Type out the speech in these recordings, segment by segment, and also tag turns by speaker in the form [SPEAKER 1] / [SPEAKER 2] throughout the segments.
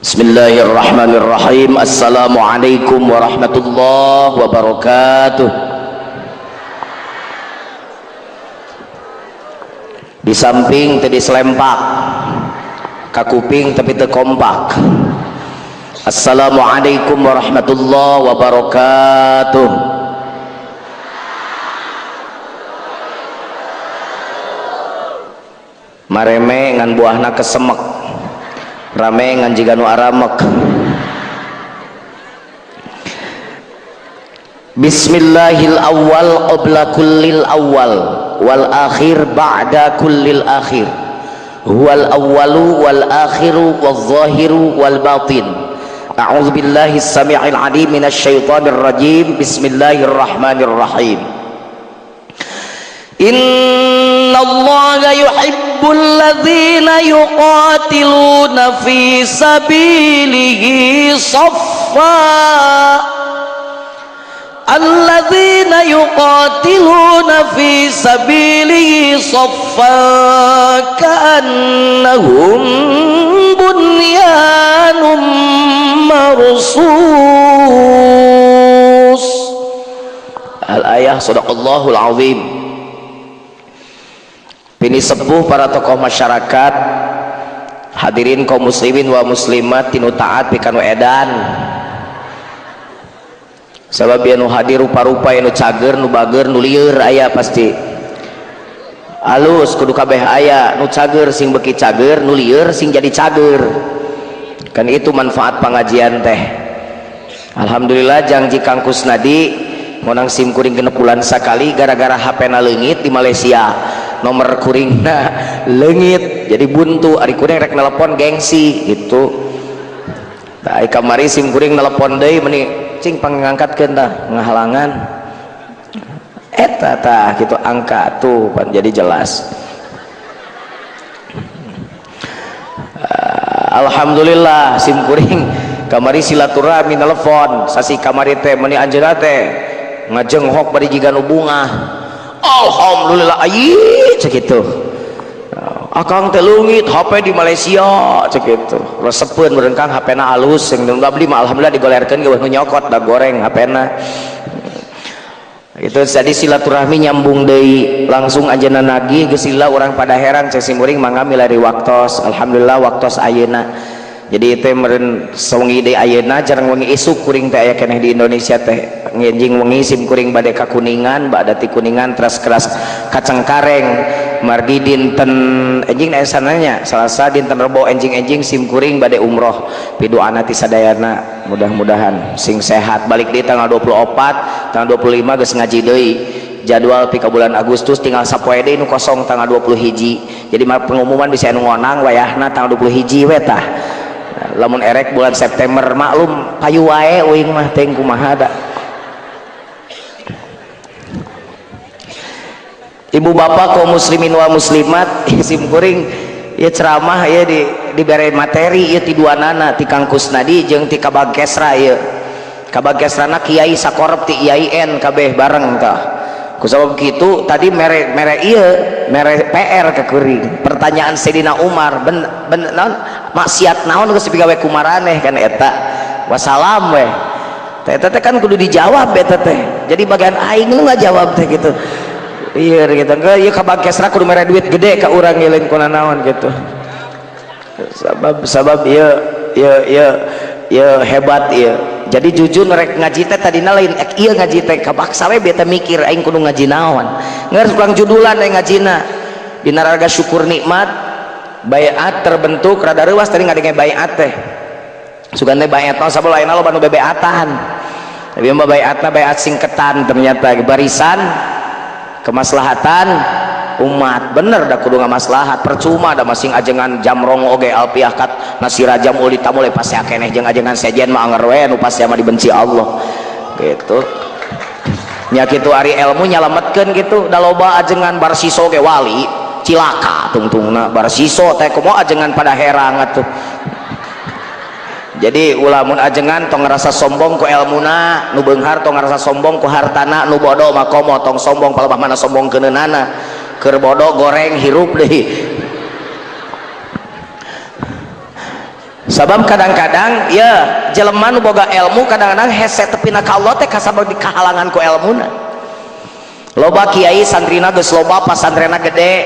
[SPEAKER 1] Bismillahirrahmanirrahim. Assalamualaikum warahmatullahi wabarakatuh. Di samping tadi selempak kakuping tapi teu kompak. Assalamualaikum warahmatullahi wabarakatuh. Mareme ngan buahna kesemek, rame ngan jiga nu aramek. Bismillahil awal qabla kullil awal wal akhir ba'da kullil akhir. Huwal awwalu wal akhiru wal zahiru wal batin. A'udzu billahi samii'il 'alim minasyaitonir rajim. Bismillahirrahmanirrahim. Innallaha yuhibbul ladzina yuqatiluna fi sabilihi saffa. Alladzina yuqatiluna fi sabilihi saffa ka'annahum bunyanum marsus. Al-ayah sadaqallahul azim. Bini sepuh para tokoh masyarakat, hadirin kaum muslimin wa muslimat tinu taat pikanu edan. Sabab anu hadir rupa-rupa anu cager, nu bager, nu lieur aya pasti. Alus kudu kabeh aya, nu cager sing beki cager, nu lieur sing jadi cager. Kan itu manfaat pengajian teh. Alhamdulillah jangji Kang Kusnadi ngonang sim kuring 6 bulan sakali gara-gara HP-na leungit di Malaysia. Nomor kuringna leungit jadi buntu, ari kuring rek nelpon gengsi gitu. Tah kamari sim kuring nelpon deui meni cing pangangkatkeun tah ngahalangan. Eta tah kitu angka tuh pan jadi jelas. Alhamdulillah sim kuring kamari silaturahmi nelpon sasi kamari teh meni anjeunna teh ngajenghok bari jiga nu bungah. Alhamdulillah ayi cek gitu. Akang teh leungit HP di Malaysia cek gitu. Resepeun meureun Kang HP-na alus sing nu beli mah alhamdulillah digolerkeun ge nu nyokot da goreng HP-na. Gitu jadi silaturahmi nyambung deui langsung anjeunna nagih geus lila urang pada heran cek simuring mangga milari waktos. Alhamdulillah waktos ayeuna. Jadi teh meureun sawengi deui ayeuna jarang wengi isuk kuring teh aya keneh di Indonesia teh. Ngenjing wengi sim kuring bade ka Kuningan, bada ti Kuningan teras keras ka Cengkareng. Margi dinten enjing aya sananya Salasa dinten Rebo enjing-enjing sim kuring bade umroh. Piduana ti sadayana mudah-mudahan sing sehat. Balik di tanggal 24, tanggal 25 geus ngaji deui. Jadwal pika bulan Agustus tinggal sapoe deui nu kosong tanggal 21. Jadi mah pengumuman bisa anu ngonang wayahna tanggal 21 we tah. Lamun erek bulan September maklum payu wae uing mah teh kumaha da. Ibu bapak kaum muslimin wa muslimat sim kuring ya ceramah ya di dibere materi ya ti duanana ti Kang Kusnadi jeung ti Kabag Kesra ya. Kabag Kesrana kiai sakorep ti IAIN kabeh bareng tah. Kusabab kitu tadi mere mere ieu mere PR ke kuring. Pertanyaan Sayyidina Umar ben ben naon maksiat naon geus digawe ku maraneh kan eta. Wassalam weh. Teh eta teh kan kudu dijawab eta teh. Jadi bagian aing lu ngajawab teh gitu. Iya gitu. Enggak, ieu Kabag Kesra kudu mere duit gede ka urang ieu lain kuna naon gitu. Sabab sabab ieu ieu ieu ieu hebat ieu. Jadi jujur rek ngaji teh tadina lain ek ieu ngaji teh kabaksa we beta mikir aing kudu ngaji naon. Ngeus kurang judulan aing ngajina. Dina raga syukur nikmat baiat terbentuk rada reuas tadi ngadenge baiat teh. Sugan teh baiat naon sabab lain loba nu bebeatan. Tapi mah baiatna baiat singketan ternyata barisan kemaslahatan umat. Bener dah kudu ngamaslahat percuma da masing ajengan jamrong oge alpiah kat nasira jam uli tamule pasti akeneh jeung ajengan sejen mah anger we nu pasti mah dibenci Allah gitu nya kitu ari ilmu nyalametkeun gitu da loba ajengan barsiso ge wali cilaka tungtungna barsiso teh kumaha ajengan pada herang atuh. Jadi ulamun ajengan tong ngerasa sombong ku elmuna nu beunghar tong ngerasa sombong ku hartana nu bodoh mah komo tong sombong palebah mana sombong keuneunana keur bodoh goreng hirup deui. Sabab kadang-kadang ya jelema nu boga ilmu kadang-kadang hese tepina ka Allah teh kasabab dikahalangan ku elmuna. Loba kiai santrina geus loba, pasantrena gede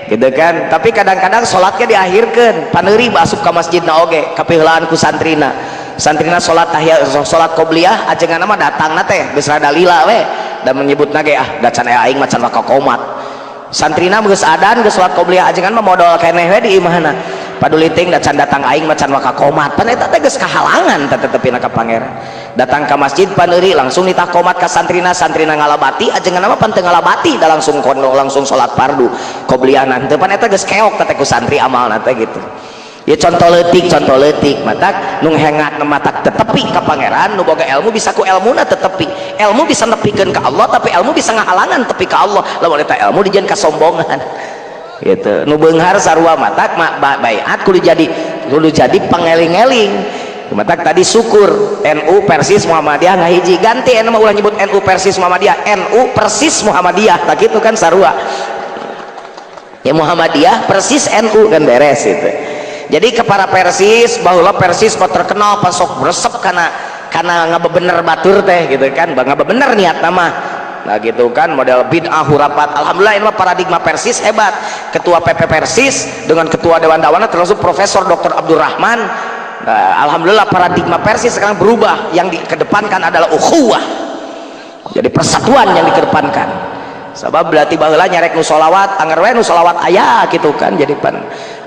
[SPEAKER 1] gitu kan, tapi kadang-kadang salatnya diakhirkeun, paneuri asup ka masjidna oge kapiheulaan ku santrina. Santrina salat tahiyat, salat qobliyah, ajenganna mah datangna teh geus rada lila we dan menyebutna ge ah da can aya aing mah can komat. Santrina geus adan geus salat qobliyah, ajengan mah modal keneh we di imahna. Paduli ting da can datang aing mah can komat. Pan eta teh geus kahalangan teh tetepina ka pangeran. Datang ka masjid paneuri langsung nitah komat ka santrina, santrina ngalabati, ajengan mah pan teu ngalabati da langsung kono langsung salat fardu qobliyah teu pan eta geus keok teh ku santri amalna teh gitu. Ya contoh leutik matak nu hengat matak tetepi ka pangeran. Nu boga ilmu bisa ku elmuna tetepi, ilmu bisa nepikeun ka Allah tapi ilmu bisa ngahalangan tepi ka Allah lamun eta ilmu dijieun kasombongan gitu. Nu beunghar sarua matak baiat kudu jadi pangeling-eling. Matak tadi syukur NU Persis Muhammadiyah ngahiji, ganti anu mah ulah nyebut NU Persis Muhammadiyah, NU Persis Muhammadiyah tak gitu kan sarua ya, Muhammadiyah Persis NU kan beres itu. Jadi ke para Persis bahwa Persis mah terkenal pasok resep karena ngabebener batur teh gitu kan, ngabebener niat nama. Nah gitu kan model bid'ah hurapat. Alhamdulillah ini mah paradigma Persis hebat. Ketua PP Persis dengan ketua Dewan Dawana termasuk Profesor Dr. Abdurrahman. Nah, alhamdulillah paradigma Persis sekarang berubah, yang dikedepankan adalah ukhuwah. Jadi persatuan yang dikedepankan. Sebab berarti baheula nyarek nu sholawat, anger we nu sholawat aya gitu kan. Jadi pan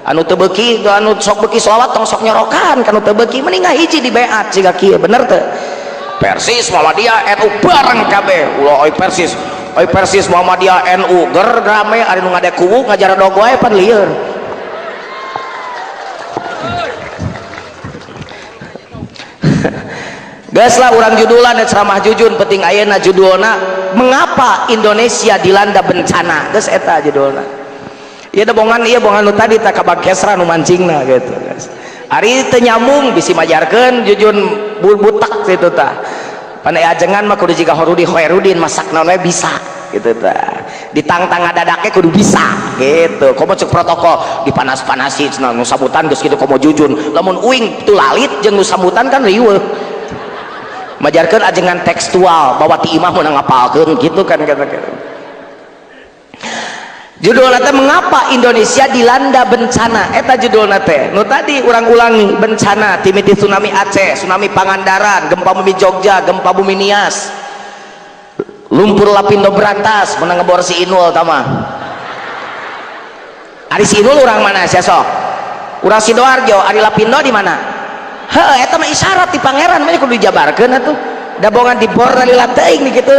[SPEAKER 1] anu teu beuki, anu sok beuki sholawat tong sok nyorokan kanu teu beuki, mending ngahiji di beat siga kieu, bener teu? Persis Muhammadiyah NU bareng kabeh, ulah oi Persis, oi Persis Muhammadiyah NU ger rame ari nu ngadek kuwu ngajaradog wae pan lieur. Geus lah urang judulan ceramah jujun penting ayeuna judulna mengapa Indonesia dilanda bencana, geus eta judulna. Ieu da bongan, ieu bongan nu tadi tak kabag kesra nu mancingna gitu guys. Ari teu nyambung bisi majarkeun jujun butak gitu tah. Pan ajengan mah kudu jiga Horudi Khairudin masak naon we bisa gitu tah. Ditangtang ngadadake kudu bisa gitu. Komo cek protokol dipanas-panasi cenah nu sambutan geus kitu komo jujun. Lamun uing tulalit jeung nu sambutan kan riweuh. Majarkeun ajengan tekstual bawa ti imah mun ngapalkeun gitu kan kata-kata. Judulna teh mengapa Indonesia dilanda bencana, eta judulna teh. Nu tadi urang ulangi bencana timiti tsunami Aceh, tsunami Pangandaran, gempa bumi Jogja, gempa bumi Nias, lumpur Lapindo Berantas menang ngebor si Inul tama. Ari si Inul urang mana sia sok? Urang Sidoarjo, ari Lapindo di mana? Heuh eta mah isyarat ti pangeran mah kudu dijabarkeun atuh. Da bongan dibor lila teuing di kitu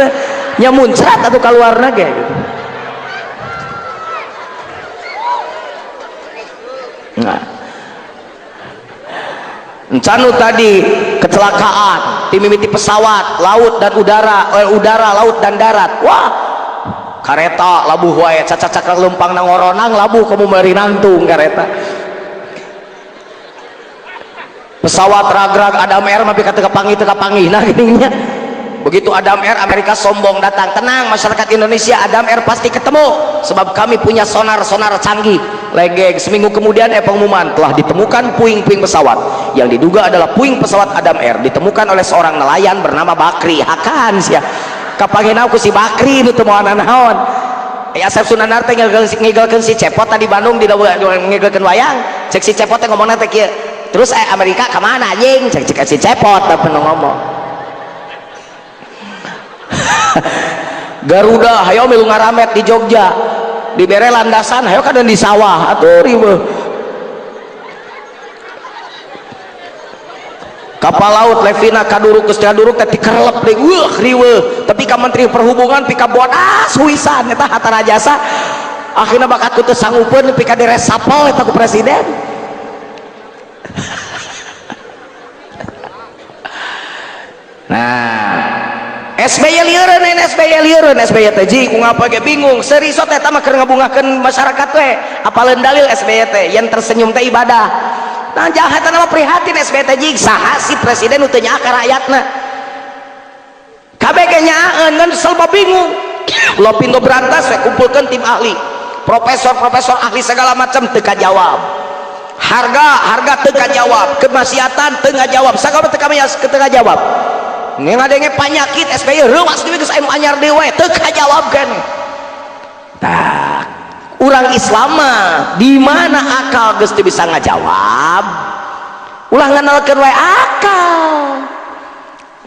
[SPEAKER 1] nya muncrat atuh kaluarna ge gitu. Nah, encanu tadi kecelakaan timimiti pesawat laut dan udara, udara laut dan darat. Wah kareta labuh wae cacacakang lempang nangoronang labuh kamu mari nangtung kareta. Pesawat ragrag Adam Air mapi ka teu kapanggih nah geuning nya. Begitu Adam Air Amerika sombong datang, tenang masyarakat Indonesia, Adam Air pasti ketemu sebab kami punya sonar-sonar canggih. Legeng seminggu kemudian pengumuman telah ditemukan puing-puing pesawat yang diduga adalah puing pesawat Adam Air, ditemukan oleh seorang nelayan bernama Bakri. Hakan sia kapangina ku si Bakri nu teu moal naon. Asep Sunandar teh ngigelkeun si Cepot tadi Bandung di ngigelkeun wayang, cek si Cepot teh ngomongna teh kieu. Terus Amerika ka mana anjing? Cek cek si Cepot teh ngomong. Garuda hayo milu ngaramet di Jogja, dibere landasan hayo kadang di sawah atuh riweuh. Kapal laut Levina kaduruk geus kaduruk teh dikerlep deui, weuh riweuh. Tapi ka Menteri Perhubungan pika bodas huisan eta Hatta Rajasa akhirna bakat ku teu sanggupeun pika diresapel eta ku presiden. Nah SBY lieureun, SBY lieureun, SBY teh ji ku ngapa ge bingung. Serius eta mah keur ngabungahkeun masyarakat we. Apaleun dalil SBY teh yang tersenyum teh ibadah. Nah jahat eta mah prihatin SBY teh ji saha si presiden nu teu nyaah ka rakyatna. Kabeh ge nyaaeun ngan serba bingung. Lapindo Berantas we kumpulkeun tim ahli. Profesor-profesor ahli segala macam teu kajawab. Harga teu kajawab, kemaksiatan teu ngajawab, sagala teu kajawab. Ngadenge panyakit SBY reuas deui geus anu anyar deui wae teu kajawab keneh. Tah, urang Islam mah di mana akal geus teu bisa ngajawab, ulah nganalkeun wae akal.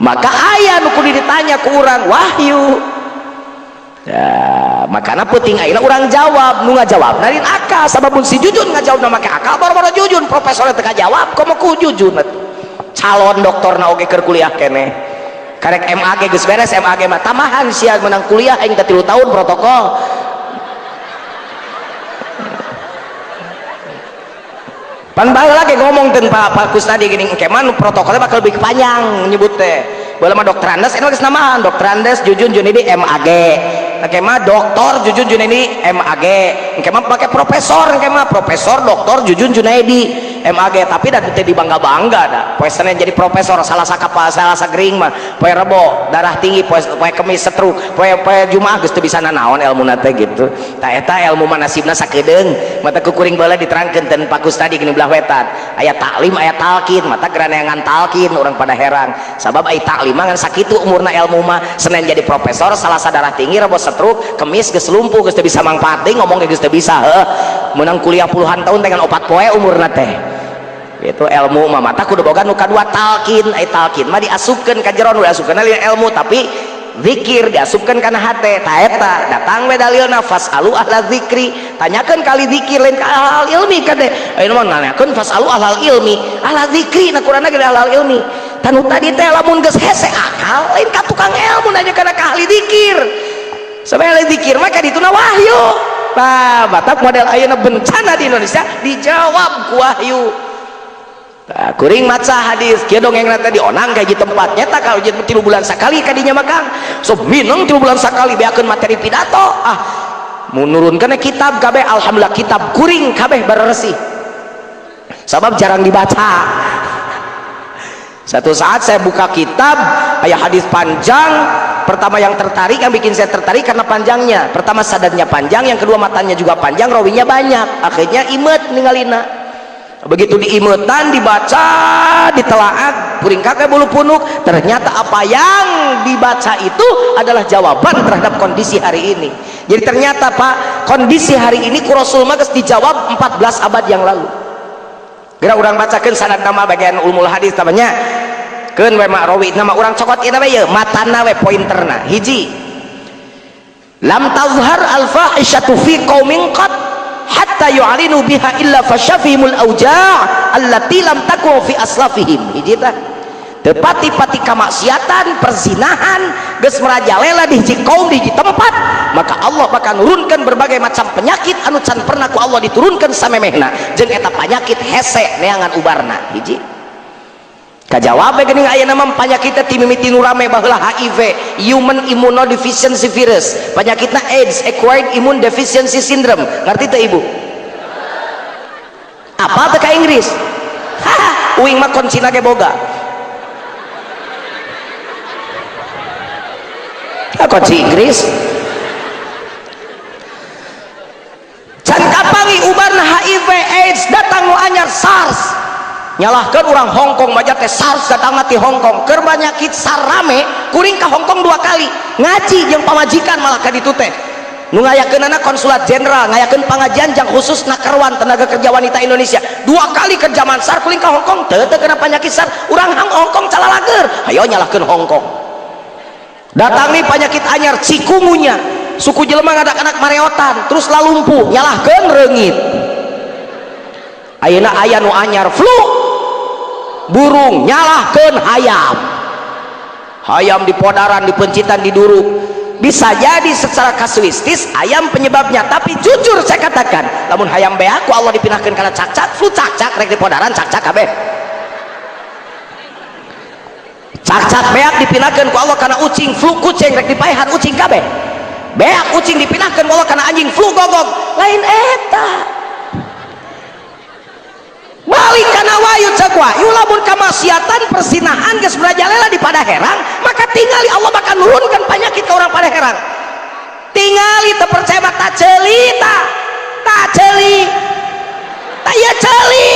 [SPEAKER 1] Maka aya nu kudu ditanya ku urang wahyu. Ya, makana penting ayeuna urang jawab, nu ngajawab lain akal, sabab mun si Jujun ngajawabna make akal, boro-boro Jujun profesorna teu kajawab, komo ku Jujun calon doktorna oge keur kuliah keneh. Karek MAG geus beres, MAG mah tambahan sia menang kuliah aing teh 3 tahun protokol. Pan baheula lagi ngomong teh Pak Kusnadi gini, engke mah nu protokolnya bakal lebih panjang nyebut teh. Baheula mah doktorandes, eta geus namahan doktorandes Jujun Junaidi MAG. Engke mah doktor Jujun Junaidi MAG. Engke mah pake profesor, engke mah profesor doktor Jujun Junaidi MAG, tapi da teu dibangga-bangga da. Poe Senin jadi profesor, Salasa kapal, Salasa gering mah, poe Rebo darah tinggi, poe Kemis stroke, poe Jumaah geus teu bisa nanaon elmuna teh gitu. Tah eta elmu mah nasibna sakedeung, mata ku kuring baheula diterangkeun teh Pak Kusnadi geuning belah wetan. Aya taklim, aya talkin, mata geuraneangan talkin urang pada herang. Sabab ai taklim mah ngan sakitu umurna elmu mah, Senin jadi profesor, Salasa darah tinggi, Rebo stroke, Kemis geus lumpuh, geus teu bisa mangpaat deui, ngomong ge geus teu bisa. Heuh, meunang kuliah puluhan tahun dengan 4 poe umurna teh. Itu ilmu mah mata kudu boga nu kadua talkin. Ai talkin mah diasupkeun ka jero, nu diasupkeun lain ilmu tapi zikir diasupkeun kana hate. Ta eta datang we dalilna fasalu ahla zikri, tanyakeun kali zikir lain ka ahal ilmi kade. Ayeuna mah nanyakeun fasalu ahlal ilmi, ahla zikri na Qur'anna ge ahlal ilmi. Tanu tadi teh lamun geus hese akal lain ka tukang ilmu nanya kana ka ahli zikir. Sabab ahli zikir mah ka dituna wahyu. Tah batak model ayeuna bencana di Indonesia dijawab ku wahyu. Nah, kuring maca hadis kieu dongengna teh dionang ka hiji tempat nyata kalau 3 bulan sakali ka dinya mah Kang. So mineng 3 bulan sakali beakeun materi pidato. Ah, mun nurunkeun kitab kabeh alhamdulillah kitab kuring kabeh beresih. Sabab jarang dibaca. Satu saat saya buka kitab, aya hadis panjang. Pertama yang tertarik, yang bikin saya tertarik karena panjangnya. Pertama sadarnya panjang, yang kedua matanya juga panjang, rawinya banyak. Akhirnya imet ningalina. Begitu diimetan, dibaca, ditelaah, kuring kakek bulu punuk, ternyata apa yang dibaca itu adalah jawaban terhadap kondisi hari ini. Jadi ternyata Pak, kondisi hari ini ku Rasul mah geus dijawab 14 abad yang lalu. Geura urang bacakeun sanad nama bagian ulumul hadis namanya. Keun we mak rawi nama urang cokot ieu we yeuh, matana we pointerna. Hiji, lam tazhar al-fahishatu fi qaumin qat hatta yu'linu biha illa fasyafihimul auja' allati lam takun fi aslafihim. Hiji tah tepati-pati kamaksiatan, perzinahan geus merajalela di hiji kaum, di hiji tempat, maka Allah bakal nurunkan berbagai macam penyakit anu can pernah ku Allah diturunkan samemehna, jeung eta penyakit hese neangan ubarna. Hiji kajawab geuning ayeuna mah penyakit teh ti mimiti nu rame baheula HIV, human immunodeficiency virus, penyakitna AIDS, acquired immune deficiency syndrome. Ngerti teh ibu? Apa teh ka Inggris? Haha, uing mah kuncina ge boga. Kunci Inggris. Can kapangi ubarna HIV AIDS datang nu anyar SARS. Nyalahkan orang Hong Kong baca teh SARS datang ti Hong Kong. Keur penyakit SARS rame, kuring ka Hong Kong 2 kali. Ngaji jeung pamajikan malah ka ditu teh. Nu ngayakeunana konsulat jenderal, ngayakeun pangajian jang khusus nakerwan tenaga kerja wanita Indonesia. 2 kali keur zaman SARS kuring ka Hong Kong teu teu kena penyakit SARS. Urang Hong Kong calalager. Hayo nyalahkeun Hong Kong. Datang nih penyakit anyar cikungunya, suku jelema ngadak-anak mareotan, terus lalumpuh, nyalahkeun reungit. Ayeuna aya nu anyar flu burung, nyalahkeun hayam. Hayam di podaran, di pencitan, diduruk. Bisa jadi secara kasuistis ayam penyebabnya, tapi jujur saya katakan, lamun hayam beak ku Allah dipindahkeun kana cakcak, flu cakcak rek di podaran cakcak kabeh. Cakcak beak dipindahkeun ku Allah kana ucing, flu kucing rek dipaehan ucing kabeh. Beak ucing dipindahkeun ku Allah kana anjing, flu gogog. Lain eta. Balik kana wahyu cek wahyu lamun kamaksiatan persinahan geus merajalela di Padaherang, maka tingali Allah bakal nurunkan penyakit ke orang Padaherang. Tingali teu percaya mah tak ceuli ta. Tak ceuli. Tah ieu ceuli.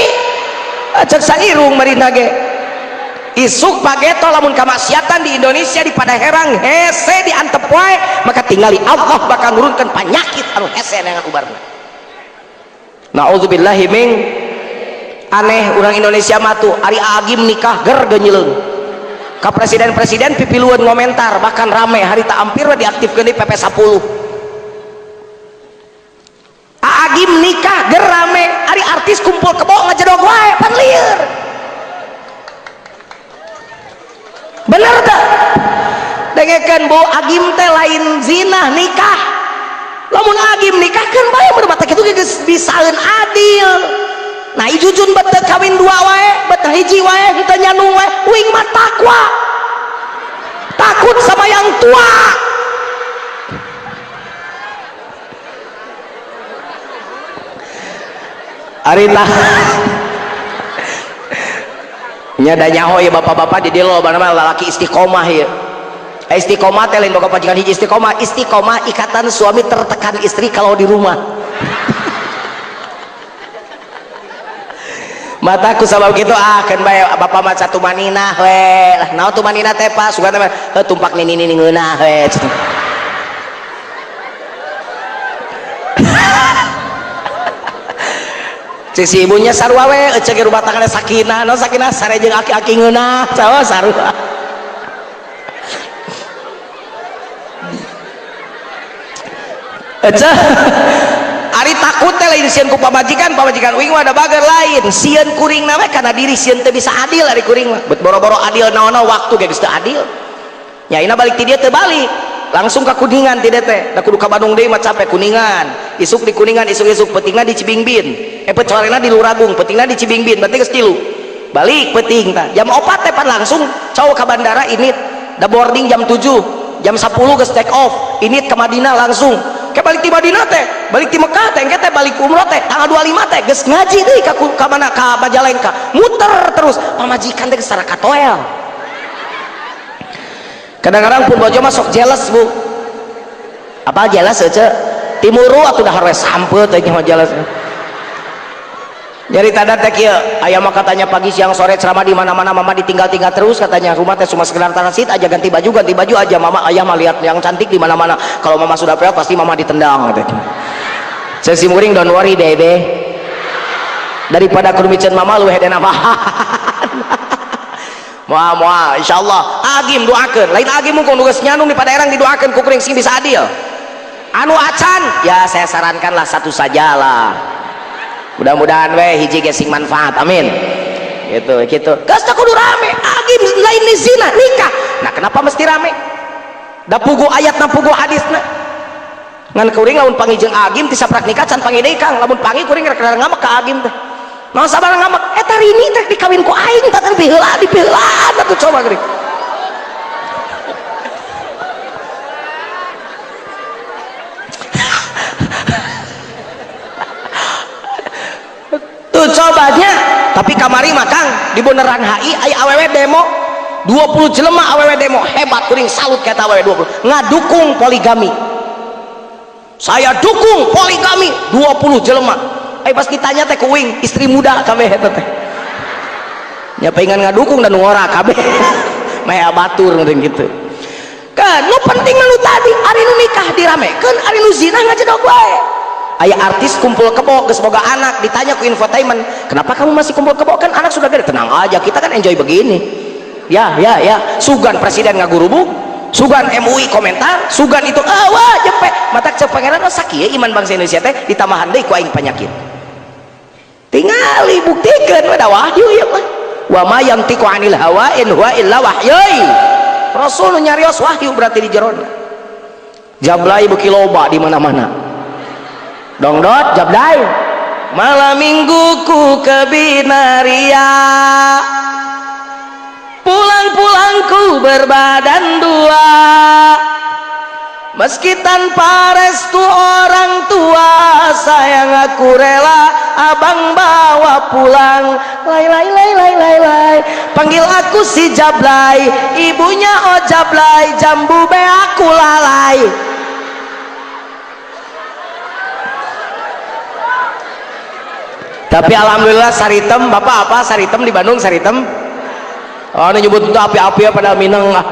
[SPEAKER 1] Cek sangirung marina ge. Isuk pageto lamun kamaksiatan di Indonesia di Padaherang hese diantep wae, maka tingali Allah bakal nurunkeun panyakit anu hese neangan ubarna. Nauzubillahi min aneh urang Indonesia mah tuh ari Agim nikah ger geunyeuleng. Ka presiden-presiden pipilueun ngomentar bahkan rame harita ampir we diaktifkeun di PP 10. Agim nikah ger rame, ari artis kumpul kebo ngajedog wae pan lieur. Bener teh? Dengekeun Bu, Agim teh lain zina nikah. Lamun Agim nikah kan bae mun mata kitu geus bisaeun adil. Nah Jujun bet teu kawin dua wae, bet hiji wae, henteu nyanung wae, uing mah takwa. Takut sama yang tua. Ari tah nya da nyaho ieu bapak-bapak di dieu loba mah lalaki istiqomah ieu. Istiqomah teh lain boga pajikan hiji istiqomah, istiqomah ikatan suami tertekan istri kalau di rumah. Mata ku sabab kitu ah keun bae bapak mah satumaninah we. Lah naon tumaninah teh Pak? Sugan teh heuh tumpak nini-nini ngeunah we. Cik si ibunya sarua we, ece ge rumah tangga sakinah, no sakinah sare jeung aki-aki ngeunah, sawa sarua. Ece ari takut teh lain sieun ku pamajikan, pamajikan uing mah da bager lain, sieun kuringna we kana diri sieun teu bisa adil ari kuring mah. Bet boro-boro adil naon-naon waktu ge geus teu adil. Nyaina balik ti dieu teu balik, langsung ka Kuningan ti dieu teh, da kudu ka Bandung deui mah capek Kuningan. Isuk di Kuningan, isuk-isuk peutingna di Cibingbin. Pecorena di Luragung, peutingna di Cibingbin, berarti geus tilu. Balik peuting tah. Jam 4 teh pan langsung cau ka bandara ini, da boarding jam 7, jam 10 geus take off. Ini ke Madinah langsung. Ke balik ti Madinah teh, balik ti Mekah teh, engke teh balik umroh teh, tanggal 25 teh geus ngaji deui ka mana ka Majalengka. Muter terus, pamajikan teh geus tara katoel. Kadang-kadang pun bojo mah sok jealous, Bu. Apa jealous ece? Timuru atuh dahar we sampeut teh nyaho jealous. Jadi tanda teh kieu, aya mah katanya pagi siang sore ceramah di mana-mana mama ditinggal-tinggal terus katanya, rumah teh cuma sekedar transit aja, ganti baju aja, mama ayah mah lihat yang cantik di mana-mana. Kalau mama sudah peot pasti mama ditendang katanya. Saya si muring don't worry baby. Daripada kudu miceun mama leuwih hede nama. Moal moal insyaallah Agim doakeun, lain Agim mung nu geus nyanung di Padaherang didoakeun ku kuring sing bisa adil. Anu acan ya saya sarankanlah satu sajalah. Mudah-mudahan we hiji ge sing manfaat, amin. Gitu gitu. Geus teh kudu rame, Agim lain zina nikah. Nah kenapa mesti rame? Da pugu ayatna pugu hadisna. Ngan kuring lamun panggih jeung Agim ti saprak nikah can panggih deui Kang, lamun panggih kuring rek ngamek ka Agim teh. Naon sabar ngamek? Eta rini teh dikawin ku aing teh kan piheula dipiheulaan atuh coba kuring. Tuh cobanya, tapi kamari mah Kang di Bundaran HI aya awewe demo 20 jelema awewe demo hebat kuring salut ka eta awewe 20 ngadukung poligami. Saya dukung poligami 20 jelema. Pas ditanya teh ku uing istri muda kabeh eta teh. Nya paingan ngadukung dan ngora kabeh. Meh batur meureun kitu. Kan nu penting mah nu tadi ari nu nikah diramekeun ari nu zina ngajedog wae. Aya artis kumpul kebo geus boga anak ditanya ku infotainment, "Kenapa kamu masih kumpul kebo? Kan anak sudah gede." Tenang aja, kita kan enjoy begini. Ya, ya, ya. Sugan presiden ngagurubug, sugan MUI komentar, sugan itu ah wah jepe. Matak cek pangeran oh sakieu iman bangsa Indonesia teh ditambahan deui ku aing penyakit. Tingali buktikeun we da wahyu ieu mah. Wa ma yantiqu anil hawa in huwa illa wahyuy. Rasul nu nyarios wahyu berarti di jerona. Jablay beuki loba di mana-mana. Dongdot jablay. Malam mingguku ke Binaria, pulang-pulangku berbadan dua, meski tanpa restu orang tua, sayang aku rela abang bawa pulang. Lai lai lai lai lai lai, panggil aku si Jablay, ibunya oh Jablay, jambu be aku lalai. Tapi alhamdulillah Saritem, bapak apa Saritem di Bandung Saritem? Oh, nu nyebut itu api-api padahal mineng ah.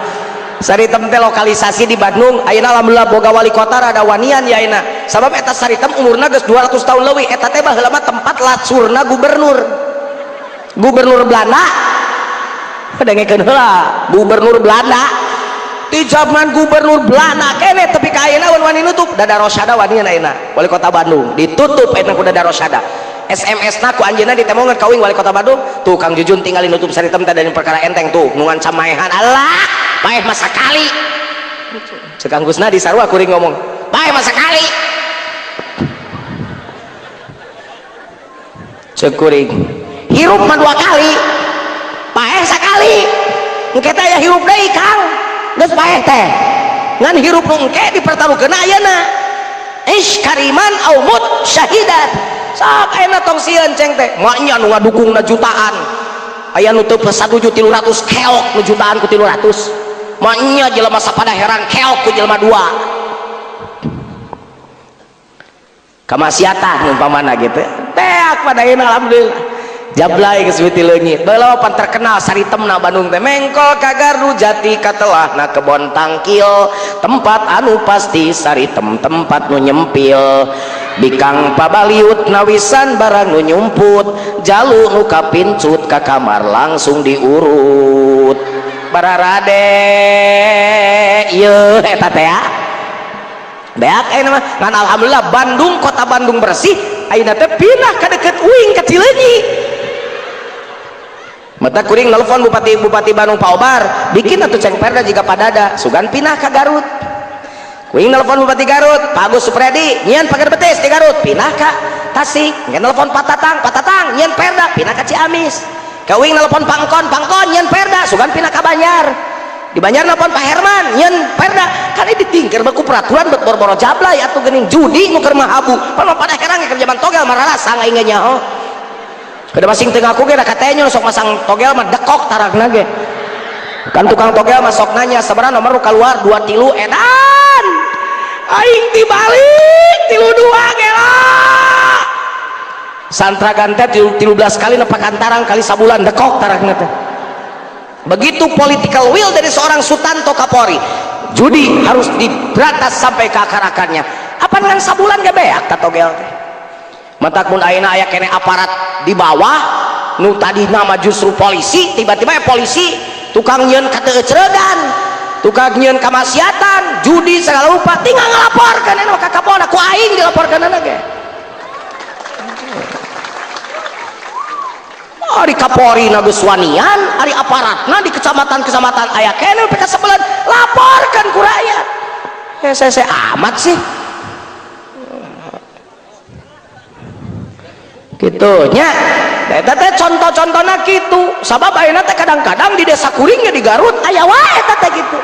[SPEAKER 1] Saritem teh lokalisasi di Bandung. Ayeuna alhamdulillah boga wali kota rada wanian ya ayeuna. Sabab eta Saritem umurna geus 200 tahun leuwih. Eta teh baheula mah tempat lacurna gubernur. Gubernur Belanda. Dengekeun heula, gubernur Belanda. Di zaman gubernur Belanda kene tepi ka ayeuna wani nutup Dada Rosada wanian ayeuna. Wali kota Bandung ditutup ayeuna ku Dada Rosada. SMS na ku anjeunna ditemongan ka uing wali kota Bandung tuh Kang Jujun tinggalin nutup Saritem teh dari perkara enteng tuh nu ngancam maehan Allah paeh masa kali cek Kang Gusna di sarua kuring ngomong paeh masa kali cek kuring hirup mah dua kali paeh sakali engke teh aya hirup deui Kang geus paeh teh ngan hirup nu engke dipertaruhkeun ayeuna ish kariman au mut syahidan sok ayeuna tong sieun ceng teh maknya nu ngadukungna jutaan aya nu teu 1.300 keok nu jutaan ku 300 maknya jelema sapada herang keok ku jelema dua kamaksiatan umpamana gitu teak pada ayeuna alhamdulillah jablay geus miti leungit baheula pan terkenal Saritemna Bandung teh mengkol ka Gardu Jati katelahna kebon tangkil tempat anu pasti Saritem tempat nu nyempil bikang pabaliut nawisan barang nu nyumput jalu nu kapincut ka kamar langsung diurut bararade ieu eta teh beak ayeuna mah ngan alhamdulillah Bandung kota Bandung bersih ayeuna teh pindah ka deukeut uing ka Cileunyi. Mata kuring nelfon bupati Bandung Pak Obar bikin atuh ceng perda jika padada sugan pindah ka Garut. Kuring nelfon Bupati Garut Pak Agus Supriyadi nyian pagar betis di Garut pindah ka Tasik. Nyian nelfon Pak Tatang, Pak Tatang nyian perda pindah ka Ciamis. Kuring nelfon Pak Engkon, Pak Engkon nyian perda sugan pindah ka Banjar. Di Banjar nelfon Pak Herman nyian perda kan ini ditingkir baku peraturan buat boro-boro jablay atuh geuning judi nu keur mahabu. Pan pada herang keur zaman togel mararasa aing ge nyaho. Kada masing teu ngaku ge da katanya sok masang togel mah dekok taragna ge. Kan tukang togel mah sok nanya sabaraha nomor nu kaluar 2 3 edan. Aing dibalik 3 2 gela. Santragan teh 13 kali nepak antarang kali sabulan dekok taragna teh. Begitu political will dari seorang Sutanto Kapolri, judi harus diberantas sampai ke akar-akarnya. Apa dengan sabulan ge beak ta togel teh. Matak mun ayeuna aya kene aparat di bawah nu tadi nama justru polisi tiba-tiba ya polisi tukang nyeun kateeceregan tukang nyeun kamaksiatan judi segala rupa tinggal ngalaporkeun anu ka Kapolda ku aing dilaporkeunana ge. Ari Kapolri na geus wanian ari aparatna di kecamatan-kecamatan aya kene PK sebelan laporkeun ku rakyat. Hese amat sih gitu nya eta teh contoh-contohna kitu sabab ayeuna teh kadang-kadang di desa kuring ge di Garut aya wae eta teh kitu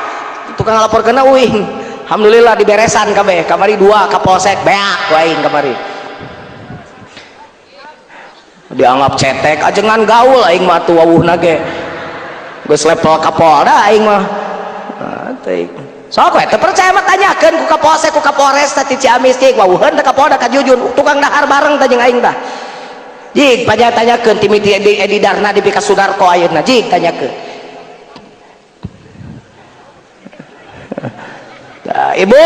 [SPEAKER 1] tukang ngalaporkeunna uing alhamdulillah diberesan kabeh kamari 2 kapolsek beak ku aing kamari dianggap cetek ajengan gaul aing mah atuh wawuhna ge geus level Kapolda aing mah teuing sok we teu percaya mah tanyakeun ku kapolsek ku kapolres teh ti Ciamis cik wawuheun teh Kapolda ka Jujun tukang dahar bareng teh jeung aing tah. Jik banyak tanyakeun timiti Edi Darna di Pika Sudarko ayeuna jik tanyakeun. Nah, ibu,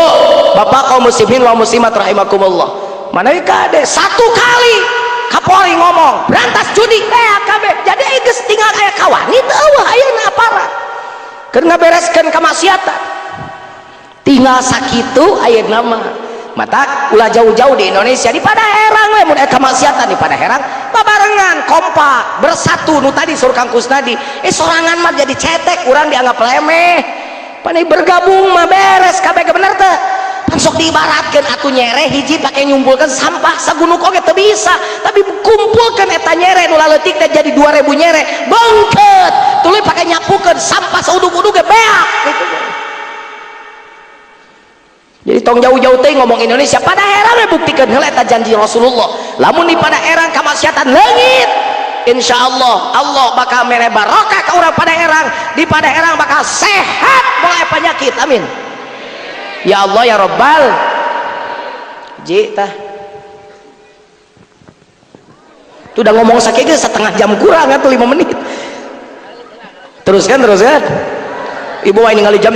[SPEAKER 1] bapak kaum muslimin wa muslimat rahimakumullah. Manawi kade satu kali Kapolri ngomong berantas judi kabeh. Jadi geus tinggal aya kawani teu eueuh ayeuna aparat. Keur ngabereskeun kamaksiatan. Tinggal sakitu ayeuna mah. Mata ulah jauh-jauh di Indonesia di Padaherang we mun aya kamaksiatan di Padaherang babarengan kompak bersatu nu tadi sur Kang Kusnadi sorangan mah jadi cetek urang dianggap lemeh pan bergabung mah beres kabeh bener teu pan sok diibaratkeun atuh nyere hiji pake nyumpulkeun sampah sagunuk oge teu bisa tapi kumpulkeun eta nyere nu laleutik teh jadi 2000 nyere bengket tuluy pake nyapukeun sampah saudug-udug ge beak gitu. Jadi tong jauh-jauh teh ngomong Indonesia pada herang we buktikeun heula eta janji Rasulullah. Lamun di pada herang kamaksiatan leungit, insyaallah Allah bakal mere barokah ka urang pada herang, di pada herang bakal sehat moal penyakit. Amin. Ya Allah ya Rabbal. Ji tah. Itu udah ngomong sakieu ge setengah jam kurang atau 5 menit. Teruskan teruskan. Ibu mah ningali jam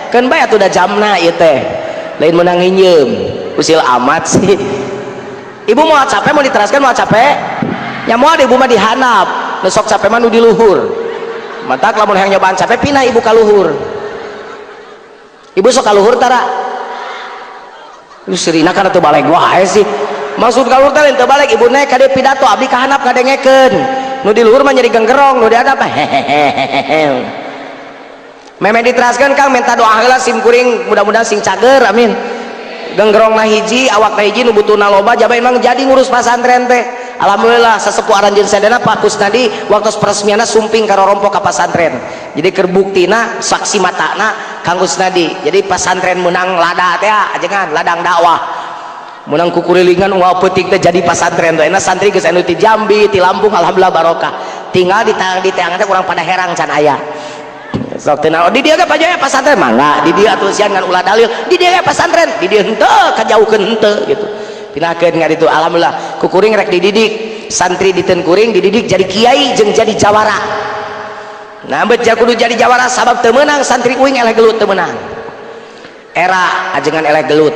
[SPEAKER 1] kan bae atuh da jamna ieu teh. Lain meunang nginjeum. Usil amat sih. Ibu mau capek mau diteraskan mau capek? Nya moal ibu mah dihandap. Nu sok capek mah nu di luhur. Matak lamun hayang nyobaan capek pindah ibu ka luhur. Ibu sok ka luhur tara? Lu sirina kana teu baleg wae sih. Maksud ka luhur teh lain teu baleg, ibu naik ka dieu pidato abdi ka handap ngadengekeun. Nu di luhur mah nyeri genggerong, nu di handap mah hehehe. Memeh diteraskeun Kang minta doa heula sim kuring mudah-mudahan sing cager amin. Genggerongna hiji, awakna hiji nu butuhna loba jaba emang jadi ngurus pasantren teh. Alhamdulillah sesepuh aranjeun sadayana Pak Kusnadi waktu peresmianna sumping ka rorompok ka pasantren. Jadi keur buktina saksi matana Kang Kusnadi. Jadi pasantren menang lada teh ajengan ladang dakwah. Menang kukurilingan unggal peuting teh jadi pasantren teh. Enak santri geus anu ti Jambi, ti Lampung alhamdulillah barokah. Tinggal di teangan teh urang pada herang can aya. Sok teu naon di dieu ge pajaya pasantren mangga di dieu atuh sian ngan ulah dalil di dieu ge pasantren di dieu henteu kajauhkeun henteu gitu. Pindahkeun ka ditu alhamdulillah ku kuring rek dididik santri diteun kuring dididik jadi kiai jeung jadi jawara. Nah bet kudu jadi jawara sabab teu meunang santri uing eleh gelut teu meunang. Era ajengan eleh gelut.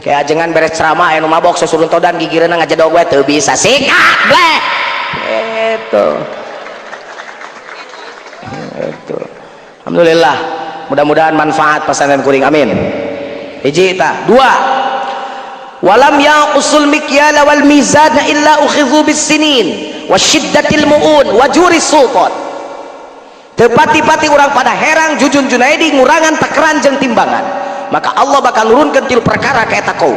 [SPEAKER 1] Kayak ajengan beres ceramah aya nu mabok susuruntodan gigireunna ngajedog we teu bisa sikat bleh. Gitu. Gitu. Alhamdulillah mudah-mudahan manfaat pesantren kuring amin. Hiji ta, dua. Walam yanqusul mikyala wal mizana illa ukhidhu bis sinin wa syiddatil muun wa juri sultan. Teu pati-pati urang pada herang Jujun Junaidi ngurangan takaran jeung timbangan. Maka Allah bakal nurunkeun tilu perkara ka eta kaum.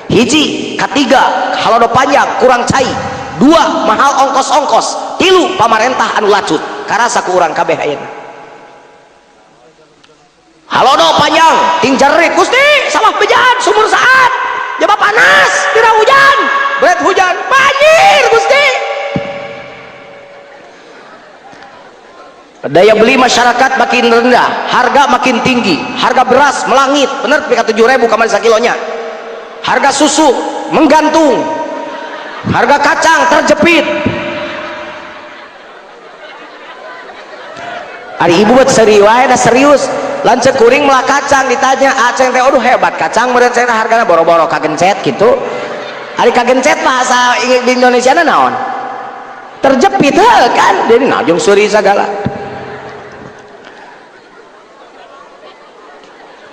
[SPEAKER 1] Hiji, katiga, halodo panjang kurang cai. Dua, mahal ongkos-ongkos. Tilu, pamarentah anu lacut. Karasa ku urang kabeh ayeuna. Halodo panjang ting jerit Gusti sawah bejat sumur saat jaba panas tira hujan berat hujan banjir Gusti. Daya beli masyarakat makin rendah, harga makin tinggi, harga beras melangit bener pika 7.000 kamari sakilonya, harga susu menggantung, harga kacang terjepit. Ari ibu buat serius wae dah serius. Lanceuk kuring melah kacang ditanya aceng teh aduh hebat kacang meureun cenah hargana boro-boro kagencet gitu. Ari kagencet bahasa di Indonesia na naon? Terjepit heuh kan. Jadi najung suri sagala.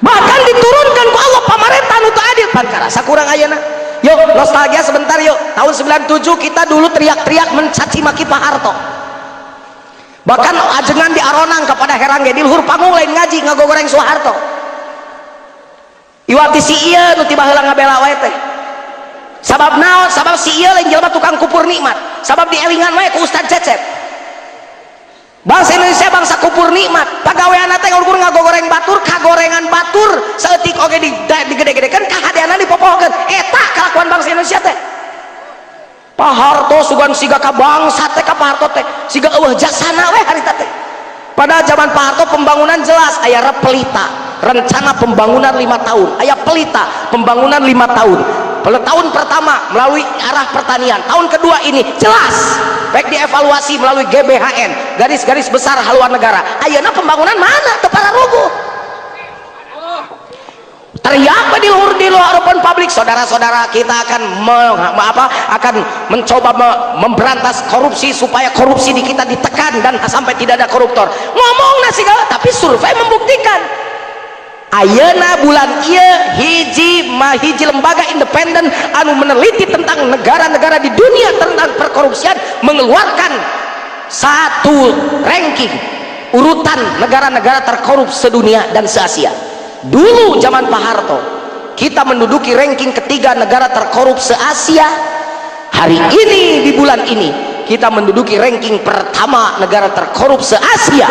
[SPEAKER 1] Bahkan diturunkan ku Allah pamarentah nu teu adil pan karasa kurang ayeuna. Yuk nostalgia sebentar yuk. Tahun 97 kita dulu teriak-teriak mencaci maki Pak Harto. Bahkan ajengan di Aronang kepada herang ge di luhur panggung lain ngaji ngagogoreng Soeharto. Iwati si ieu nu ti baheula ngabela wae teh. Sabab naon? Sabab si ieu lain jelema tukang kupur nikmat. Sabab dielingan wae ku Ustaz Cecep. Bangsa Indonesia bangsa kupur nikmat. Pagaweanna teh ngukur ngagogoreng batur, kagorengan batur saeutik oge digede-gedekeun kahadeanna dipopohkeun. Eta kalakuan bangsa Indonesia teh. Pak Harto sugan siga ka bangsa teh ka Pak Harto teh siga eueuh jasana we harita teh. Pada zaman Pak Harto pembangunan jelas aya Pelita, rencana pembangunan 5 tahun, aya Pelita pembangunan 5 tahun. Pada tahun pertama melalui arah pertanian, tahun kedua ini jelas baik dievaluasi melalui GBHN, garis-garis besar haluan negara. Ayeuna pembangunan mana teu pararuguh. Teriak di luhur di hadapan publik, saudara-saudara kita akan akan mencoba memberantas korupsi supaya korupsi di kita ditekan dan sampai tidak ada koruptor. Ngomong nasi segala, tapi survei membuktikan ayeuna bulan ieu hiji hiji lembaga independen anu meneliti tentang negara-negara di dunia tentang perkorupsian mengeluarkan satu ranking urutan negara-negara terkorup sedunia dan se-Asia. Dulu zaman Pak Harto kita menduduki ranking ketiga negara terkorup se-Asia. Hari ini di bulan ini kita menduduki ranking pertama negara terkorup se-Asia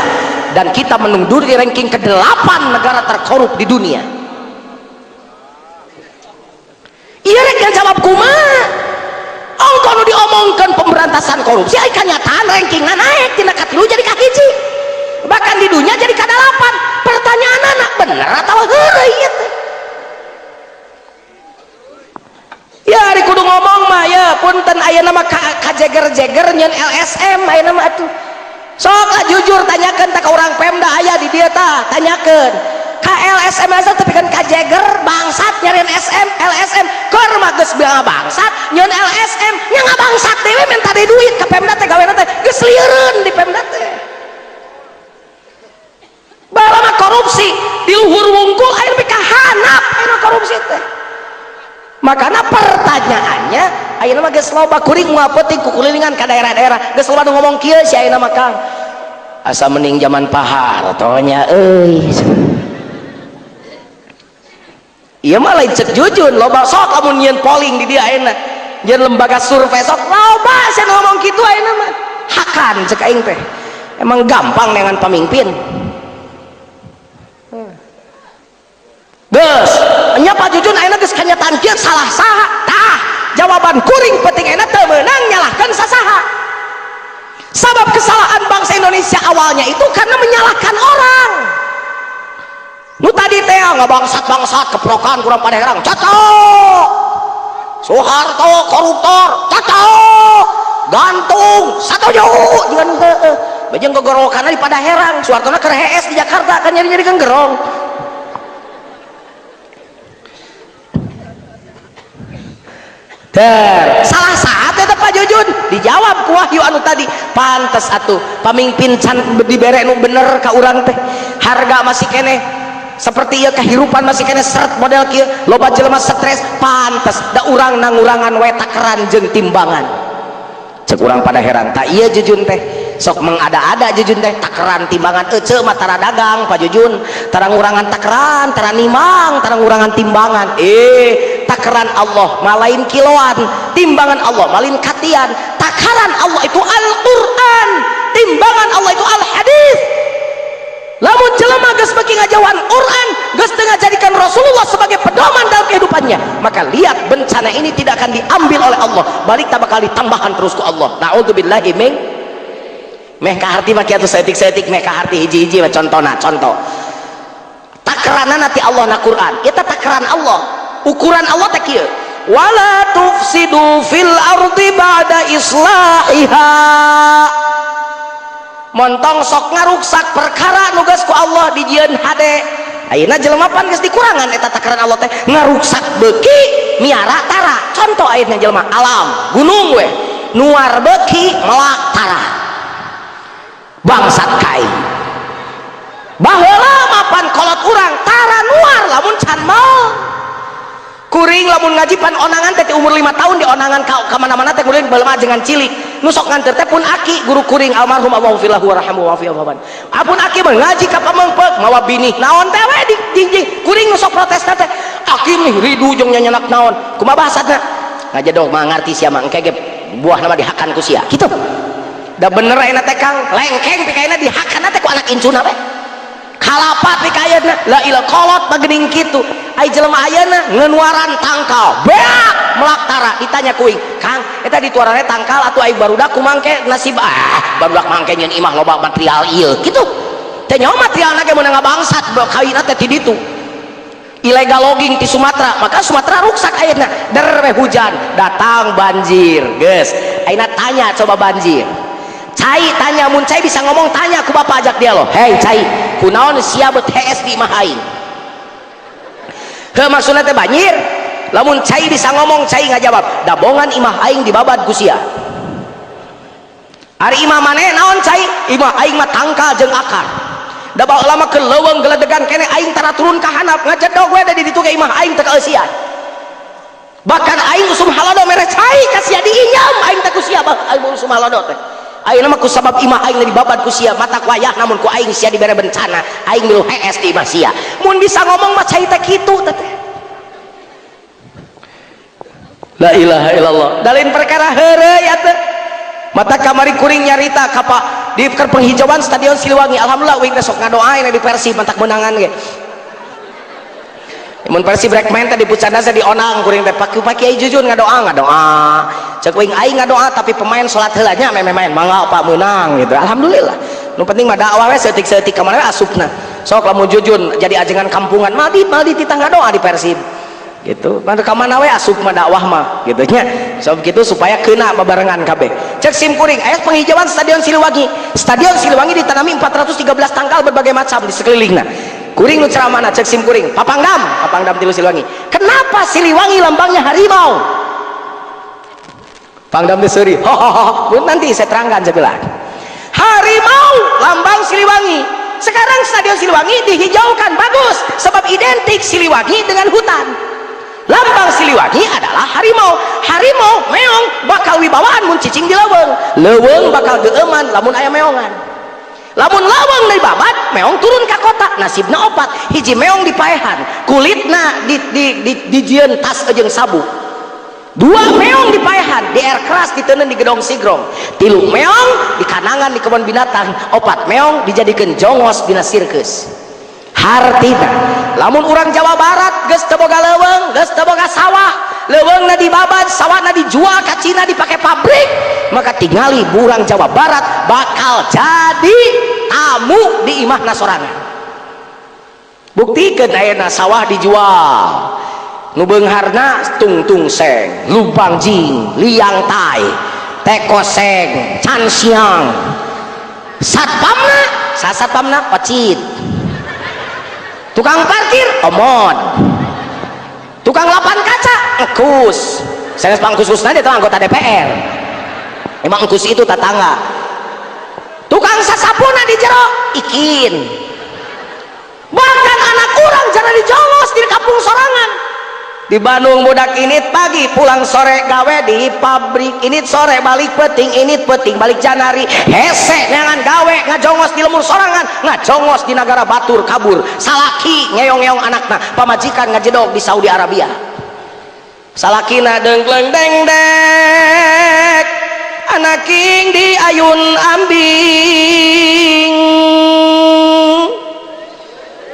[SPEAKER 1] dan kita menduduki ranking ke-8 negara terkorup di dunia. Iya rek jawab kumaha? Ongko nu diomongkeun pemberantasan korupsi ai kanyataan rankingna naik tina katilu jadi kahiji. Bahkan di dunia jadi ka-8. Pertanyaan anak bener atau heureuy ieu teh? Ya ari kudu ngomong mah ya punten aya jeger-jeger nyeun LSM ayeuna mah atuh. Sok lah jujur tanyakeun tah ka urang Pemda aya di dieu tah, tanyakeun. Ka LSM asa tapi kan ka jeger bangsat nyarian SM LSM keur mah geus bangsat nyeun LSM nya ngabangsat deui menta deui duit ka Pemda teh gawena teh geus lieureun di Pemda teh. Baheula mah korupsi di luhur wungkul ayeuna ka hanap ayeuna korupsi teh. Makana pertanyaannya ayeuna mah geus loba kuring moal peuting kukulilingan ka daerah-daerah geus loba nu ngomong kieu si ayeuna mah Kang. Asa mending zaman Pak Harto nya euy. Ieu mah lain cek Jujun loba sok lamun nyieun polling di dieu ayeuna nyieun lembaga survei sok loba sia ngomong kitu ayeuna mah. Hakan cek aing teh. Emang gampang dengan pemimpin. Geus, nya Pak Jujun ayeuna geus kanyataan kieu salah saha? Tah, jawaban kuring penting ayeuna teu meunang nyalahkeun sasaha. Sabab kesalahan bangsa Indonesia awalnya itu karena menyalahkan orang. Nu tadi teh ngabangsat-bangsat keprokan kurang pada herang, cocok. Soeharto koruptor, cocok. Gantung, satuju jeung heueuh. Bejeng gogorowokanna di Padaherang, Soehartona keur hees di Jakarta kan nyari-nyari genggerong. Der, salah saat eta Pak Jujun dijawab ku wahyu anu tadi pantes atuh pamimpin can dibere nu bener ka urang teh harga masih keneh seperti ieu kehirupan masih keneh seret model kieu loba jelema stres pantes da urang nangurangan we takeran jeung timbangan cek urang pada heran tak ieu Jujun teh sok mengada-ada Jujun teh takeran timbangan ece mah tara dagang Pak Jujun tara ngurangan takeran tara nimang tara ngurangan timbangan takaran Allah malain kiloan timbangan Allah malin katian takaran Allah itu Al-Quran timbangan Allah itu Al-Hadis. Lamun jelema geus beuki ngajauhan Quran geus teu ngajadikeun Rasulullah sebagai pedoman dalam kehidupannya maka lihat bencana ini tidak akan diambil oleh Allah balik tak bakal ditambahkan terus ku Allah. Na'udzubillahi min meh kaharti mah kitu saeutik-saeutik meh kaharti hiji-hiji mah contona contoh takaranna ti Allah na Quran eta takaran Allah ukuran Allah teh kieu wala tufsidu fil ardi ba'da islahiha montong sok ngaruksak perkara nu geus ku Allah dijieun hade ayeuna jelema pan geus dikurangan eta takaran Allah teh ngaruksak beuki miara tara contoh ayeuna jelema alam gunung we nuar beuki melak tara bangsat kai baheula mapan kolot urang tara nuar lamun can mau kuring lamun ngaji pan onangan teh umur 5 tahun di onangan ka mana-mana teh kuring baheula ajengan cilik nu sok nganter teh pun aki guru kuring almarhum Allahu filahu warhamhu wa fi afaban apun aki mah ngaji ka pamengpeuk mawa binih naon teh we di jingjing kuring nu sok protes teh aki mih ridu jeung nyanyanak naon kumaha bahasana ngajedog mah ngarti sia mah engke ge buahna mah dihakan ku sia kitu da bener ayeuna teh Kang lengkeng pikayeuna dihakanna teh ku anak incuna we kalapa pikayeuna la ilah kolot mah geuning kitu ai jelema ayeuna ngeunuaran tangkal beak melak tara ditanya kuing Kang eta dituaranna tangkal atuh ai barudak kumangke nasib ah barudak mangke nyeun imah loba material ieu kitu teh nyaho materialna ge meunang ngabangsat kawina teh ti ditu ilegal logging ti Sumatera maka Sumatera ruksak ayeuna der we hujan datang banjir geus ayeuna tanya coba banjir cai tanya mun cai bisa ngomong tanya ku bapak ajak dia loh hei cai kunaon sia beut hees di imah aing heuh maksudna teh banjir lamun cai bisa ngomong cai ngajawab dabongan imah aing dibabad ku sia ari imah maneh naon cai imah aing mah tangkal jeung akar da baheula mah keur leuweung geledegan keneh aing tara turun ka handap ngajedog we da di ditu ge imah aing teu kaeusian bahkan aing usum halodo mere cai ka sia diinyam aing teh ku sia aing usum halodo teh ayeuna mah ku sabab imah aing dibabad ku sia mata ku ayah namun ku aing sia dibere bencana aing milu hees di imah sia mun bisa ngomong mah cai teh kitu teh la ilaha illallah dalin perkara heureuy atuh mata kamari kuring nyarita ka Pak di penghijauan Stadion Siliwangi alhamdulillah uing teh sok ngadoain di Persib mantak meunangan ge mun Persib rek main teh di pucana teh dionang kuring teh Pak Kiai Jujun ngadoa ngadoa cek uing aing ngadoa tapi pemain salat heula nya meh main mangga Pak meunang gitu alhamdulillah nu penting mah dakwah we saeutik-saeutik ka mana we asupna sok lamun Jujun jadi ajengan kampungan maldi maldi titah ngadoa di Persib Gitu. Mantap ka mana we asup mah dakwah mah gitu nya. So gitu supaya kena babarengan kabeh. Cek sim kuring aya penghijauan Stadion Siliwangi. Stadion Siliwangi ditanami 413 tangkal berbagai macam di sekelilingna. Kuring nu ceramahna cek sim kuring, Papangdam, Papangdam tilu Siliwangi. Kenapa Siliwangi lambangnya harimau? Pangdam teh seuri. Ho. Nanti saya terangkan saya bilang. Harimau lambang Siliwangi. Sekarang Stadion Siliwangi dihijaukan bagus sebab identik Siliwangi dengan hutan. Lambang Siliwangi adalah harimau. Harimau meong bakal wibawaan mun cicing di leuweung. Leuweung bakal geueuman lamun aya meongan. Lamun leuweung dibabat, meong turun ka kota, nasibna opat. Hiji meong dipaehan, kulitna dijieun tas jeung sabuk. Dua meong dipaehan, di air keras diteundeun di gedong sigrong. Tilu meong dikanangan di kebun binatang, opat meong dijadikeun jongos dina sirkus. Hartina lamun urang Jawa Barat geus teu boga leuweung, geus teu boga sawah, leuweungna dibabat, sawahna dijual ka Cina dipake pabrik, maka tingali urang Jawa Barat bakal jadi tamu di imahna sorangan. Buktikeun ayeuna sawah dijual, nu beungharna tungtung seng, lumpang jing, liang tai, teko seng, can siang, satpamna, satpamna ocit, tukang parkir omon, tukang lapan kaca engkus, sanes pangkus-kusna dia anggota DPR, emang engkus itu tetangga, tukang sasapuna di jero ikin, bahkan anak urang jara dijongos di kampung sorangan. Di Bandung budak init pagi pulang sore gawe di pabrik, init sore balik peting, init peting balik janari, hese neangan gawe ngajongos di lemur sorangan, ngajongos di negara batur kabur, salaki ngeong-ngeong anakna, pamajikan ngajedog di Saudi Arabia, salakina dengkleng dengdek, anaking di ayun ambing,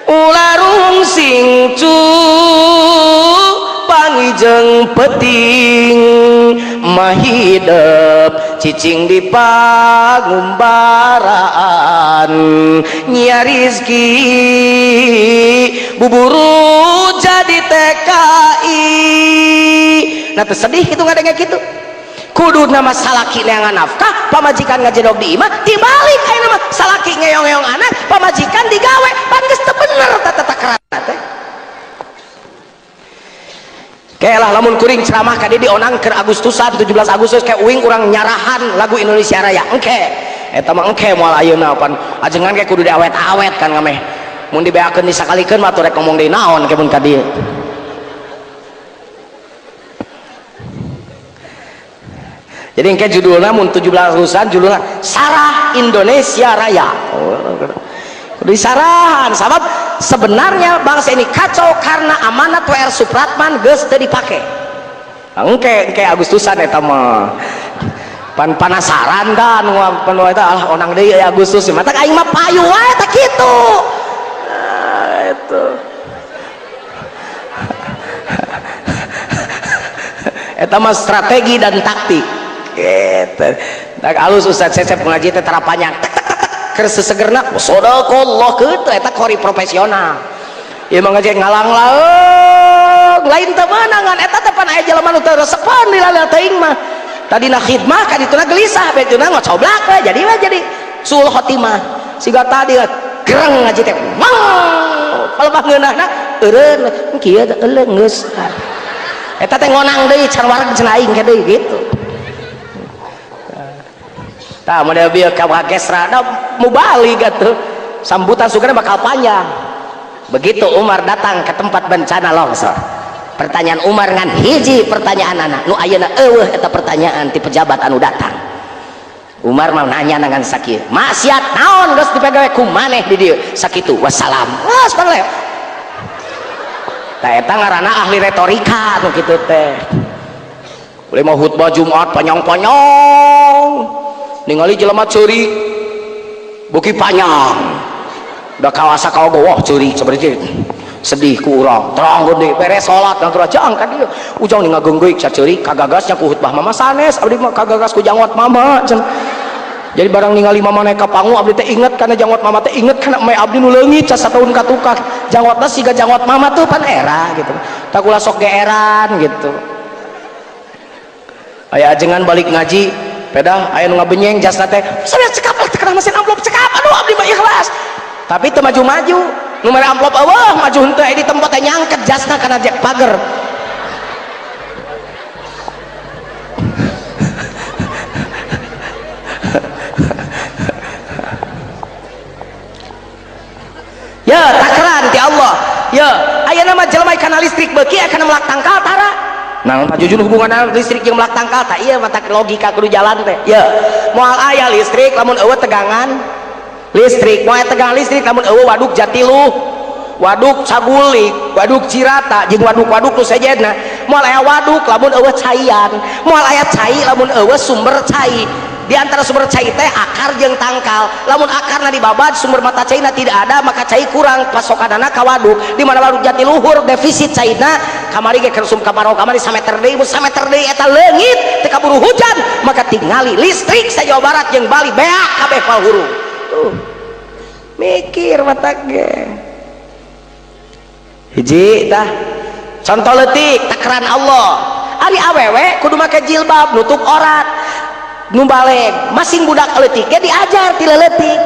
[SPEAKER 1] ularung sing cu pangijeng peting mahidep cicing di pangumbaraan nyia rizki buburu jadi TKI. Nah sedih itu ngadengnya gitu. Kudu nama salaki neangan nafkah, pamajikan ngajedog di imah, dibalik aya nama salaki ngeong-ngeong anak, pamajikan digawe, pan geus teu bener tata takaranna teh. Kayak lah lamun kuring ceramah ka dieu dionang keur Agustusan 17 Agustus kayak uing urang nyarahan lagu Indonesia Raya engke eta mah engke moal ayeuna pan ajengan kayak kudu diawet-awet kan ngameh mun dibeakeun disakalikeun mah rek ngomong deui naon ke mun ka dieu. Jadi engke judulna mun 17 Agustusan judulna Sarah Indonesia Raya. Kudu disarahan sabab sebenarnya bangsa ini kacau karena amanat WR Supratman geus teu dipake. Engke engke Agustusan eta mah. Pan panasaran da nu pan eta alah onang deui Agustus mata aing mah payu wae teh kitu. Nah, itu. Eta mah strategi dan taktik. Gitu. Tak alus Ustaz Cecep ngaji teh tara panjang. Keur sesegerna sadaqallah kitu eta kori profesional. Ieu mah ngaji ngalang-laeng lain teu meunangan eta teh pan aya jelema nu teu resepan di laleuh teuing mah. Tadina khidmah ka dituna gelisah betuna ngocoblak we jadi we jadi sul khotimah. Siga tadi gereng ngaji teh wang palebah ngeunahna eureun kieu teh euleung geus. Eta teh ngonang deui can wareg cenah aing ke deui gitu. Tah model bieu ka Kesra da mubalik atuh. Sambutan sugana bakal panjang. Begitu Umar datang ke tempat bencana longsor. Pertanyaan Umar ngan hiji pertanyaan anak nu ayeuna eueuh eta pertanyaan ti pejabat anu datang. Umar mau nanya dengan sakieu, maksiat naon geus dipegawe ku maneh di dieu? Sakitu wassalam. Geus pangle. Tah eta ngaranna ahli retorika nu kitu teh. Boleh mau khutbah Jumat panjang-panjang. Ningali jelema ceurik beuki panjang da kawasa kaogo wah ceurik seperti sedih ku urang terang gede beres salat nang kerajaan ka dieu ujang ni ngageunggeuk saceurik kagagasnya ku khutbah mama sanes abdi mah kagagas ku janggot mama cenah. Jadi barang ningali mama naik ka panggung abdi teh inget kana janggot mama teh inget kana mae abdi nu leungit sataun ka tukang janggotna siga janggot mama tuh pan era gitu. Tak ulah sok geeran gitu. Aya ajengan balik ngaji, pedah aya nu ngabenyeng jasna teh. Saya cekap lah teh mesin amplop cekap. Aduh abdi mah ikhlas. Tapi teu maju-maju. Nu mere amplop eueuh maju henteu aya di tempat teh nyangket jasna kana jek pager. Ya takran ti Allah. Ya ayeuna mah jelema kana listrik beuki kana melak tangkal tara. Nah Pak Jujun hubungan listrik jeung melak tangkal tah ieu mah logika kudu jalan teh. Ya moal aya listrik lamun eueuh tegangan listrik, moal aya tegangan listrik lamun eueuh waduk Jatiluh, waduk Sagulik, waduk Cirata jeung waduk-waduk nu sejenna. Moal aya waduk lamun eueuh caian, moal aya cai lamun eueuh sumber cai. Di antara sumber cai teh akar jeung tangkal. Lamun akarna dibabad sumber mata caina tidak ada, maka cai kurang pasokanana ka waduk. Di mana waduk Jatiluhur defisit caina, kamari ge keur kamarau kamari sameter deui, mun sameter deui eta leungit teu kaburu hujan, maka tingali listrik sa Jawa Barat jeung Bali beak kabeh palhurung. Tuh. Mikir mata ge. Hiji tah. Contoh leutik takaran Allah. Ari awewe kudu make jilbab nutup aurat. Nu baleg masing budak leutik ge diajar ti leutik.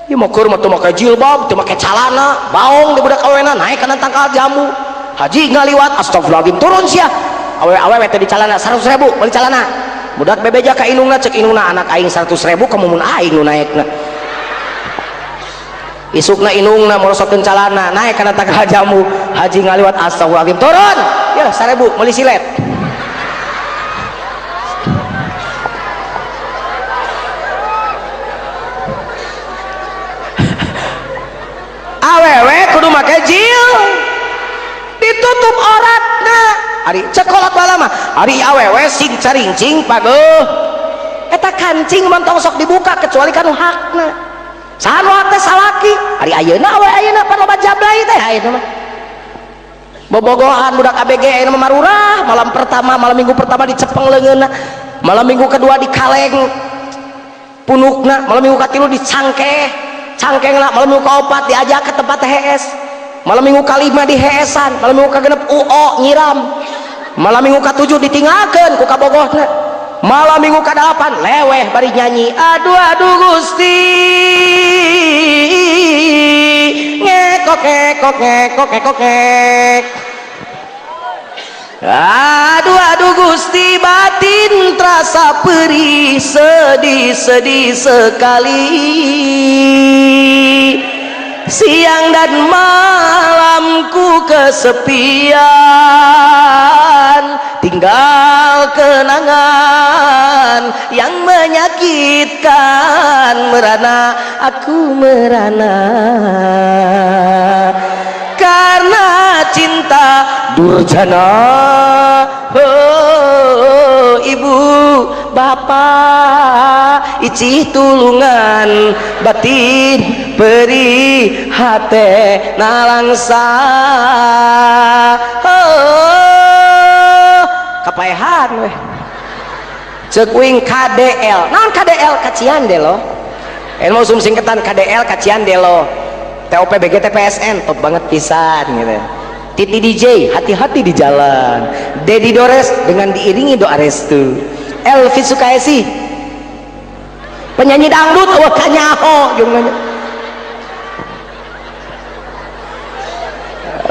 [SPEAKER 1] Ieu mah keur mah teu make jilbab, teu make calana, baong di budak awena naik kana tangkal jambu. Haji ngaliwat astagfirullahaladzim turun sia. Awewe teh di calana 100.000 beli calana. Budak bebeja ka indungna cek indungna anak aing 100.000 kamu mun aing nu naekna. Isukna indungna morosokeun calana naik kana tangkal jambu. Haji ngaliwat astagfirullahaladzim turun. Ya 1.000 meuli silet. Awewe kudu make jil ditutup auratna. Ari cekolot bala mah ari awewe sing carincing pageuh eta kancing montong sok dibuka kecuali kanu hakna. Saha nu hak teh salaki. Ari ayeuna awe ayeuna pan loba jablay teh ayeuna mah bobogohan budak ABG ayeuna mah marurah. Malam pertama, malam minggu pertama dicepeng leungeunna, malam minggu kedua dikaleng punukna, malam minggu katilu dicangkeh cangkeng lah, malam minggu keempat diajak ke tempat HS, malam minggu kelima di HS-an, malam minggu kegenep UO nyiram, malam minggu ketujuh ditinggalkan ku kabogohna, malam minggu kedelapan leweh bari nyanyi aduh aduh Gusti ngekok ngekok ngekok ngekok ngek aduh aduh Gusti batin terasa perih sedih sedih sekali siang dan malamku kesepian tinggal kenangan yang menyakitkan merana aku merana karena cinta durjana. Oh, ibu bapak icih tulungan batin perih hate nalangsa. Oh, kapaehan weh ceuk uing KDL. Naon KDL? Kacian delo. Mau sum singketan KDL kacian delo. TOP BGT PSN top banget pisan gitu. Titi DJ hati-hati di jalan. Dedi Dores dengan diiringi doa restu. Elvi Sukaesi penyanyi dangdut eueuh kanyaho jeung nanya.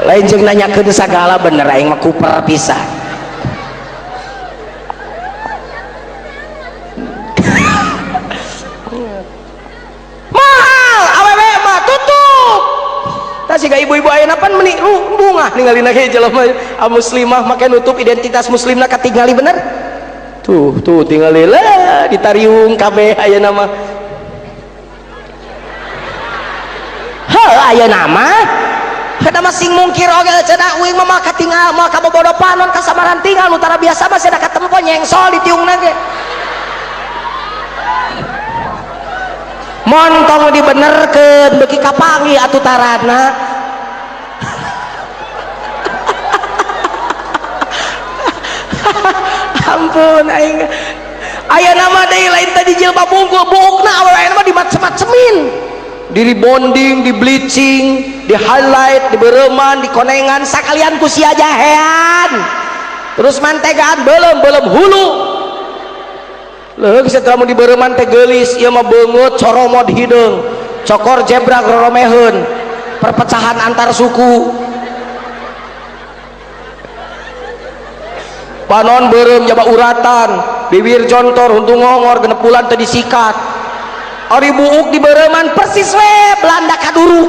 [SPEAKER 1] Lain jeung nanyakeun sagala bener aing mah kuper pisan. Mahal awewe mah tutup. Tah siga ibu-ibu ayeuna pan meuni bungah ningalina ge jelema muslimah make nutup identitas muslimna katingali bener. Tuh tuh tingali lah ditariung kabeh ayeuna mah. Heuh ayeuna mah kada mah sing mungkir oge cenah uing mah katingal moal kabobodo panon kasamaran tinggal nu tara biasa mah cenah katempo nyengsol ditiungna ge. Montong dibenerkeun beuki kapanggih atuh tarana. Ampun aing. Ayeuna mah deui lain tadi jilbab bungkul buukna awewe mah dimacem-macemin. Di rebonding, di bleaching, di highlight, di bereman, di konengan sakalian ku sia jahean. Terus mantegaan belum hulu. Leuh setelah mun di bereman teh geulis, ieu mah beungeut coromod hideung. Cokor jebrak roromeheun. Perpecahan antar suku. Panon beureum jaba uratan, bibir jontor, huntu ngongor, genep bulan teu disikat. Ari buuk di beureman persis we Belanda kaduru.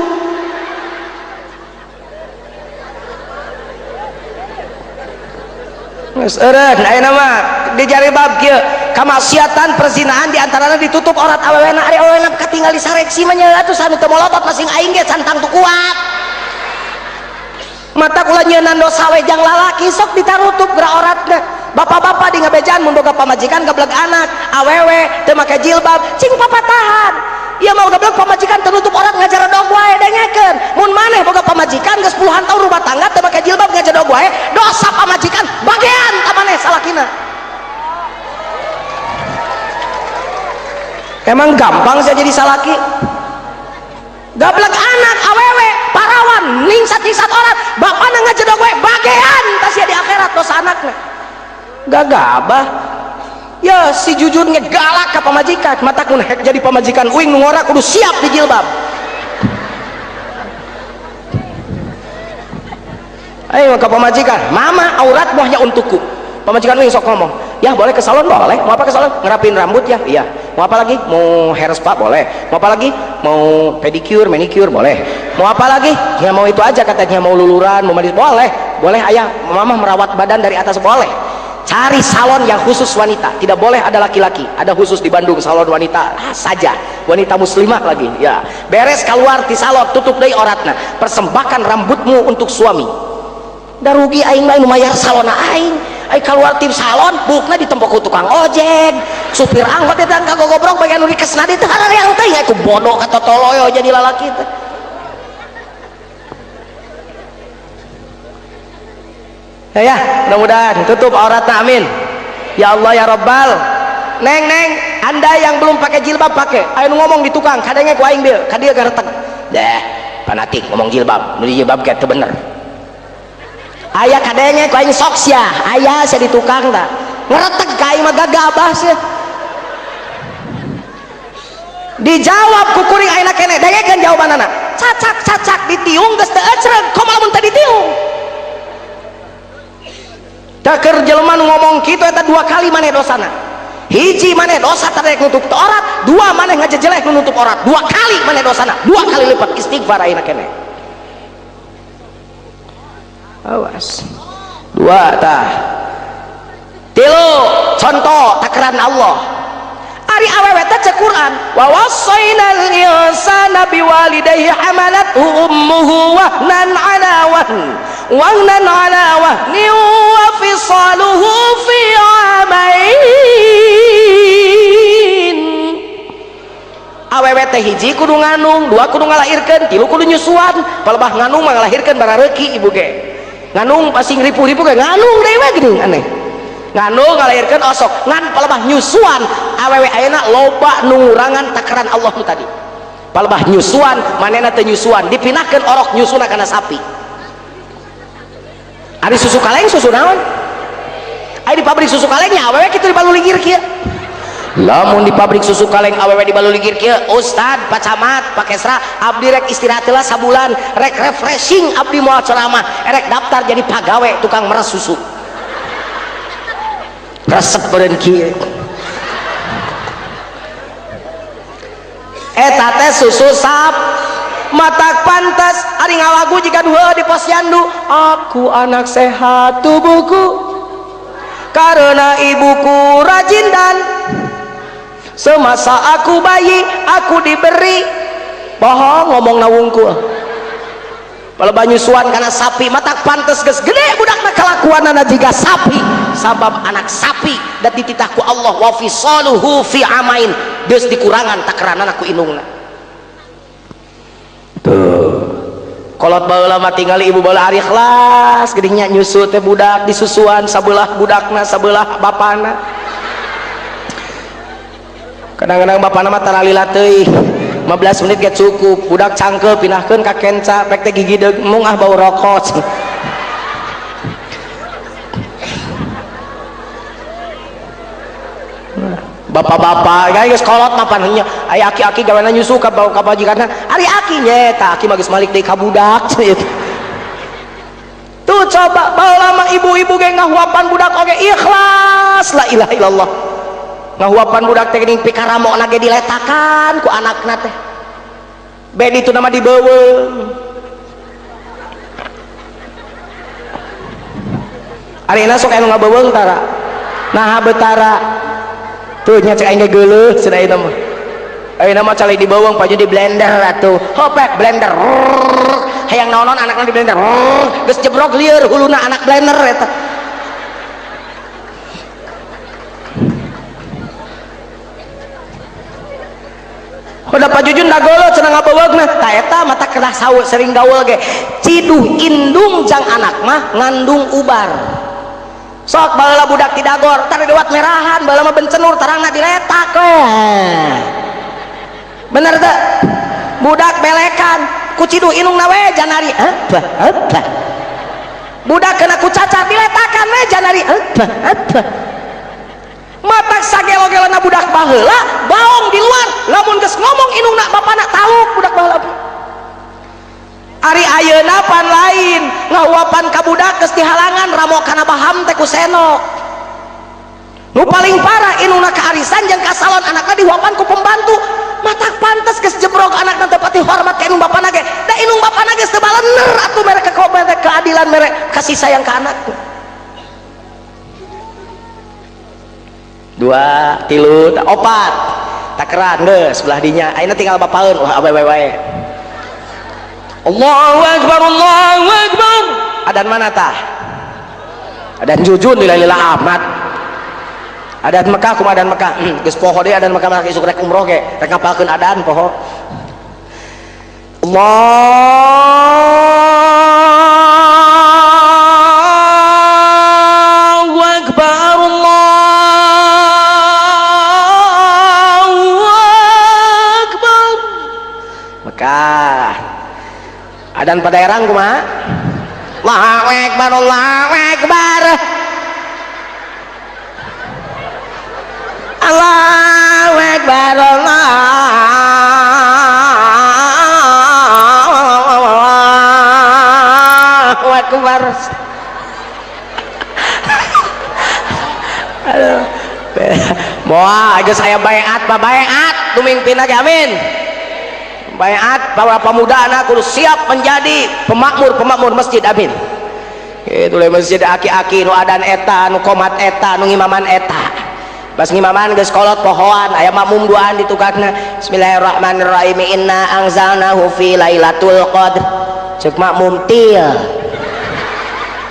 [SPEAKER 1] Geus eureun ayeuna mah dijaribab kieu kamaksiatan perzinahan di antarana ditutup aurat awewena. Ari awewena katinggal disareksi mah nya atuh sanu teu molotot masing aing ge can tangtu kuat. Mata kula nyeunan dosa we jang lalaki sok ditarutup geura auratna. Bapak-bapak di ngabejaan mun boga pamajikan gableg anak awewe teu make jilbab cing papatahan. Ieu mah gableg pamajikan teu nutup aurat ngajaredog wae dengekeun. Mun maneh boga pamajikan geus puluhan tahun rumah tangga teu make jilbab ngajaredog wae dosa pamajikan bagean ka maneh salakina. Emang gampang saya jadi salaki? Gableg anak awewe parawan ningsat-ningsat aurat bapana ngajedog wae bagean tas di akhirat dosa anakna. Gagabah ya si jujurnya galak ka pamajikan mata kun hek jadi pamajikan uing nu ngora kudu siap di jilbab. Ayo ka pamajikan, mama auratmu hanya untukku. Pamajikan uing sok ngomong, ya boleh ke salon boleh, mau apa ke salon? Ngerapin rambut ya, iya. Mau apa lagi? Mau hair spa boleh. Mau apa lagi? Mau pedicure, manicure boleh. Mau apa lagi? Ya mau itu aja katanya, mau luluran, mau mandi boleh. Boleh ayah, mama merawat badan dari atas boleh. Cari salon yang khusus wanita, tidak boleh ada laki-laki. Ada khusus di Bandung salon wanita saja, wanita muslimah lagi. Ya, beres keluar di salon, tutup deui oratna. Persembahkan rambutmu untuk suami. Da rugi aing mah nu mayar salon aing. Ai keluar tim salon, bukna ditempok ku tukang ojek, supir angkot eta kagogobrok bagian nu dikesna di teh yang teh ku bodoh ka totoloyo jadi lalaki teh. Ya, mudah-mudahan tutup auratna, amin. Ya Allah ya Rabbal. Neng neng, Anda yang belum pakai jilbab pakai. Ayo ngomong di tukang, kadenge ku aing dieu, ka dieu gareteg. Deh, fanatik ngomong jilbab, nu jilbab ge teu bener. Aya kadenge ku aing sok sia, aya sia di tukang tah. Ngereteg ka aing mah gagabah sia. Dijawab ku kuring ayeuna keneh, dengekeun jawabanana. Cacak-cacak ditiung geus teu ecreg, komo lamun teu ditiung. Taker jelema nu ngomong kitu eta dua kali maneh dosana. Hiji maneh dosa tadi nutup aurat, dua maneh ngajejelek nu nutup aurat, dua kali maneh dosana, dua kali lipat istighfar ayeuna keneh. Awas. Dua tah. Tilu contoh takeran Allah. Ari awewe teh cek Quran, wa wasainal insana biwalidayhi hamalathu ummuhu wahnan ala wahn wahnan ala wahnin wa fisaluhu fi amain. Awewe teh hiji kudu nganung, dua kudu ngalahirkeun, tilu kudu nyusuan. Palebah nganung mah ngalahirkeun barareuki ibu ge. Nganung pasti ngripu-ripu ge nganung deui we geuning aneh. Nganung ngalahirkeun osok, ngan palebah nyusuan awewe ayeuna loba nu ngurangan takaran Allah nu tadi. Palebah nyusuan manehna teu nyusuan, dipinahkeun orok nyusuna kana sapi. Ari susu kaleng susu naon? Ari di pabrik susu kaleng nya awewe kitu dibaluligir kieu. Lamun di pabrik susu kaleng awewe dibaluligir kieu, ustad, Pak Camat, Pak Kesra, abdi rek istirahat heula sabulan, rek refreshing abdi moal ceramah, rek daftar jadi pagawe tukang meres susu. Resep beureun kieu. Eta teh susu sap matak pantas ari ngalagu jika dua di posyandu, aku anak sehat tubuhku karena ibuku rajin dan semasa aku bayi aku diberi. Bohong ngomong nawungku. Palebah nyusuan kana sapi matak pantes geus gede budakna kalakuanana jiga sapi, sabab anak sapi dan dititah ku Allah wa fisaluhu fi amain, geus dikurangan takaranana ku indungna. Tuh kolot baheula mah tingali ibu baheula ari ikhlas geuning nya nyusu teh budak disusuan sabelah budakna sabelah bapana. Kadang-kadang bapana mah taralila teuing. 15 menit ge cukup. Budak cangkeul pindahkeun ka kenca, pek teh gigideug mung ah bau rokok. Bapak-bapak geus kolot mah pan nya, aya aki-aki gawena nyusu ka pamajikanna, ari aki nya eta aki mah geus malik deui ka budak. Tuh coba baheula mah ibu-ibu ge ngahuapan budak oge ikhlas, la ilaha illallah. Ngahuapan budak teh geuning pikaramokna ge diletakan ku anakna teh. Bedi itu nama dibeuweung. Arina sok anu ngabeuweung tara. Naha betara. Tuh nya cek aing ge geuleuh cenah ayeuna mah. Ayeuna mah cali dibeuweung paju di blender atuh. Hopek blender. Hayang naonon anakna di blender. Geus jebrok lieur huluna anak blender eta. Udah Pak Jujun da geuleuh cenah ngabeuweungna. Ta eta mata kedah saeu sering gaul ge. Ciduh indung jang anak mah ngandung ubar. Sok baheula budak ti dagor, tar lewat merahan, baheula mah bencenur tarangna diletak we. Bener teu? Budak belekan ku ciduh indungna we janari. Apa? Apa? Budak kena ku cacar diletakan we janari. Apa? Apa? Mata sagelo-gelona budak baheula baong di luar, lamun geus ngomong indungna bapana taluk budak baheula. Ari ayeuna pan lain, ngahuapan ka budak geus dihalangan ramo kana baham teh ku senok. Nu paling parah indungna ka arisan jeung ka salon anakna dihuapan ku pembantu. Matak pantes geus jebrok anakna teu pati hormat ka indung bapana ge. Da indung bapana geus teu balener atuh mere keadilan mere kasih sayang ka anak. 2, 3, 4. Takeran geus belah dinya. Ayeuna tinggal bapaeun wah awewe wae. Allahu akbar, Allahu akbar. Adan mana tah? Adan Jujun lila-lila amat. Adan Mekah kumaha adan Mekah? Geus poho deui adan Mekah mah isuk rek umroh ge, rek ngapalkeun adan poho. Allahu akbar, Allahu akbar. Mekah. Adan Padaerang kumaha? Allahu akbar, Allahu akbar. Allahu akbar, Allahu akbar. Aduh. Moal geus aya baiat, baiat tumimpin ge amin. Baiat para pemuda anak kudu siap menjadi pemakmur-pemakmur masjid amin. Kitu le masjid aki-aki nu adan eta, nu qomat eta, nu ngimaman eta. Pas ngimaman geus kolot pohoan aya makmum duaan di tukangna. Bismillahirrahmanirrahim. Inna anzalnahu fi lailatul qadr. Ceuk makmum til.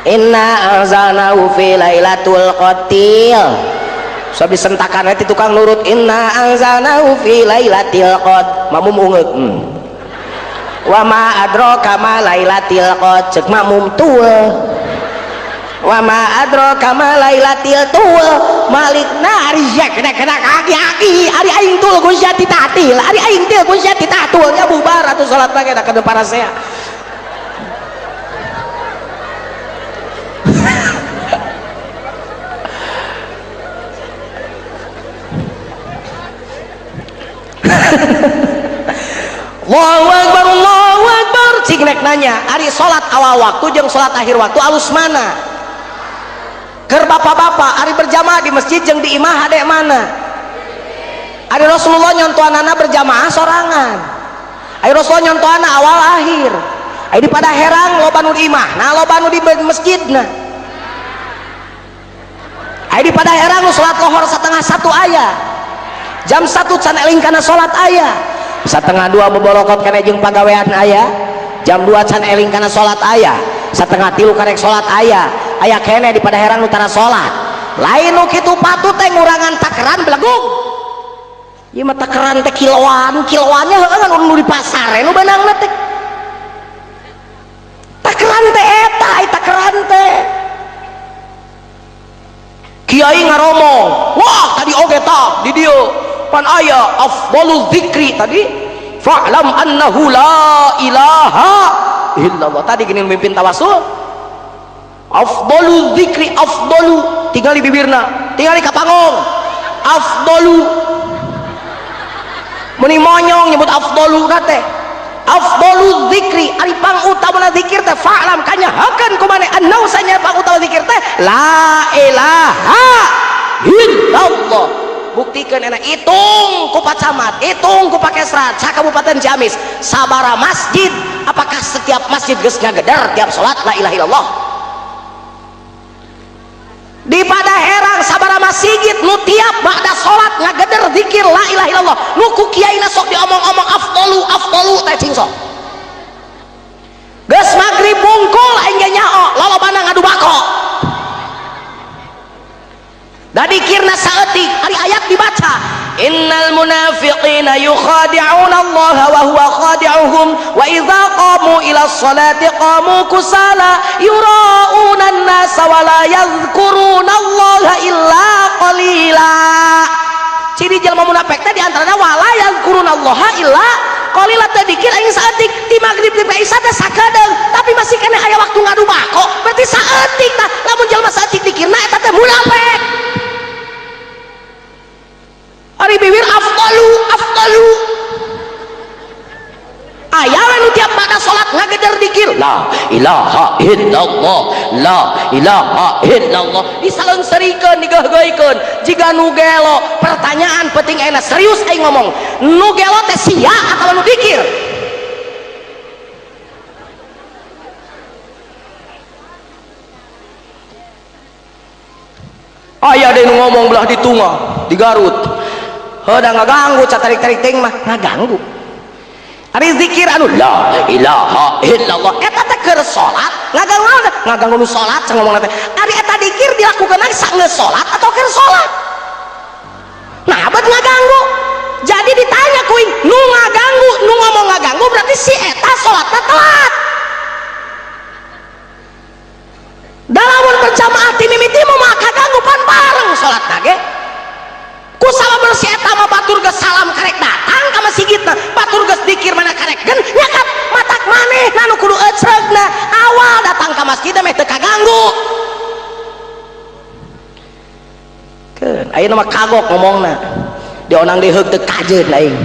[SPEAKER 1] Inna anzalnahu fi lailatul qatil. So disentakan ti tukang nurut inna anzalnahu fi lailatul qadr. Makmum ungeuk. Wa ma adraka ma lailatul qadr. Ceuk makmum tul. Wa ma adraka ma lailatul tul. Malik nari ya kena-kena kaki-aki ari aing tul ku sia titatil, ari aing til ku sia titatul nya bubar atuh salat mah kana parasea. Allahu akbar, Allahu akbar. Cing rek nanya, ari salat awal waktu jeung salat akhir waktu alus mana? Keur bapak-bapak ari berjamaah di masjid jeung di imah hade mana? Ari Rasulullah nyontohanana berjamaah sorangan. Ari Rasulullah nyontohanana awal akhir. Ari pada herang loba nu di imah, nah loba nu di masjidna. Ari pada herang nu salat lohor 12:30 aya. Jam 1 can eling kana salat aya. 1:30 beborokot kana jeung pagawean aya. Jam 2 can eling kana salat aya. 2:30 karek salat aya. Aya kene di pada herang nu tara salat. Lain nu kitu patut teh ngurangan takeran belegug. Ieu mah takeran teh kiloan, kiloannya heueuh ngan nu di pasar nu beunangna teh. Takeran teh eta, ai takeran teh. Kiai ngaromong, wah tadi oge tah di dieu pan aya afdhalul dzikri tadi. Fa'lam annahu la ilaha illallah. Tadi gini mimpin tawasul. Afdalu dzikri afdalu, tinggal di bibirna, tinggal di kapangong. Afdalu. Meni monyong nyebut afdalu teh. Afdalu dzikri ari pangutamana zikir teh fa'lam kanyahakeun ku maneh annahu sanya pangutama zikir teh la ilaha illallah. Buktikan enak, hitung ku Pak Camat, hitung ku Pak Kesra, Kabupaten Ciamis, sabara masjid, apakah setiap masjid geus ngageder tiap salat la ilaha illallah? Di Padaherang sabara masjid nu tiap ba'da salat ngageder zikir la ilaha illallah, nu ku kiaina sok diomong-omong afdalu afdalu teh cing sok. Geus magrib bungkul aing ge nyao lolobana ngadu bako. Da dikirna saeutik ari ayat dibaca innal munafiqina yukhadi'una Allah wa huwa khadi'uhum wa idza qamu ila sholati qamu kusala yura'una an-nasa wa la yadhkuruna Allah illa qalila. Ciri jelema munafik teh di antarana wa la yadhkuruna Allah illa qalila teh dikir aing saeutik ti magrib ti isya teh sakedeung tapi masih keneh aya waktu ngadu bako berarti saeutik tah. Lamun jelema saeutik dikirna eta teh munafik. Ari bibir afdalu afdalu aya nu tiap pada salat ngageder dikir la ilaha illallah la ilaha illallah disaleungseurikeun digeugeuikeun jiga nu gelo. Pertanyaan penting ayeuna serius aing ngomong, nu gelo teh sia atawa nu dikir? Aya deui nu ngomong belah di Tungah di Garut. Heuh da ngaganggu catarik-tarik teuing mah ngaganggu. Ari zikir anu la ilaha illallah eta teh keur salat ngaganggu naon? Ngaganggu nu salat cenah ngomongna teh. Ari eta dikir dilakukeun sanggeus salat atau keur salat? Nah bet ngaganggu. Jadi ditanya kuing nu ngaganggu, nu ngomong ngaganggu berarti si eta salatna telat. Dalamun berjamaah ti mimiti mah kaganggu pan bareng salatna ge. Kusama bersih eta mah batur geus salam karek datang ka masigitna, batur geus dikir mana karek gen nyakat matak maneh nu kudu ecregna awal datang ka masjid meh teu kaganggu. Keun ayeuna mah kagok ngomongna. Dionang diheug teu kajeun aing.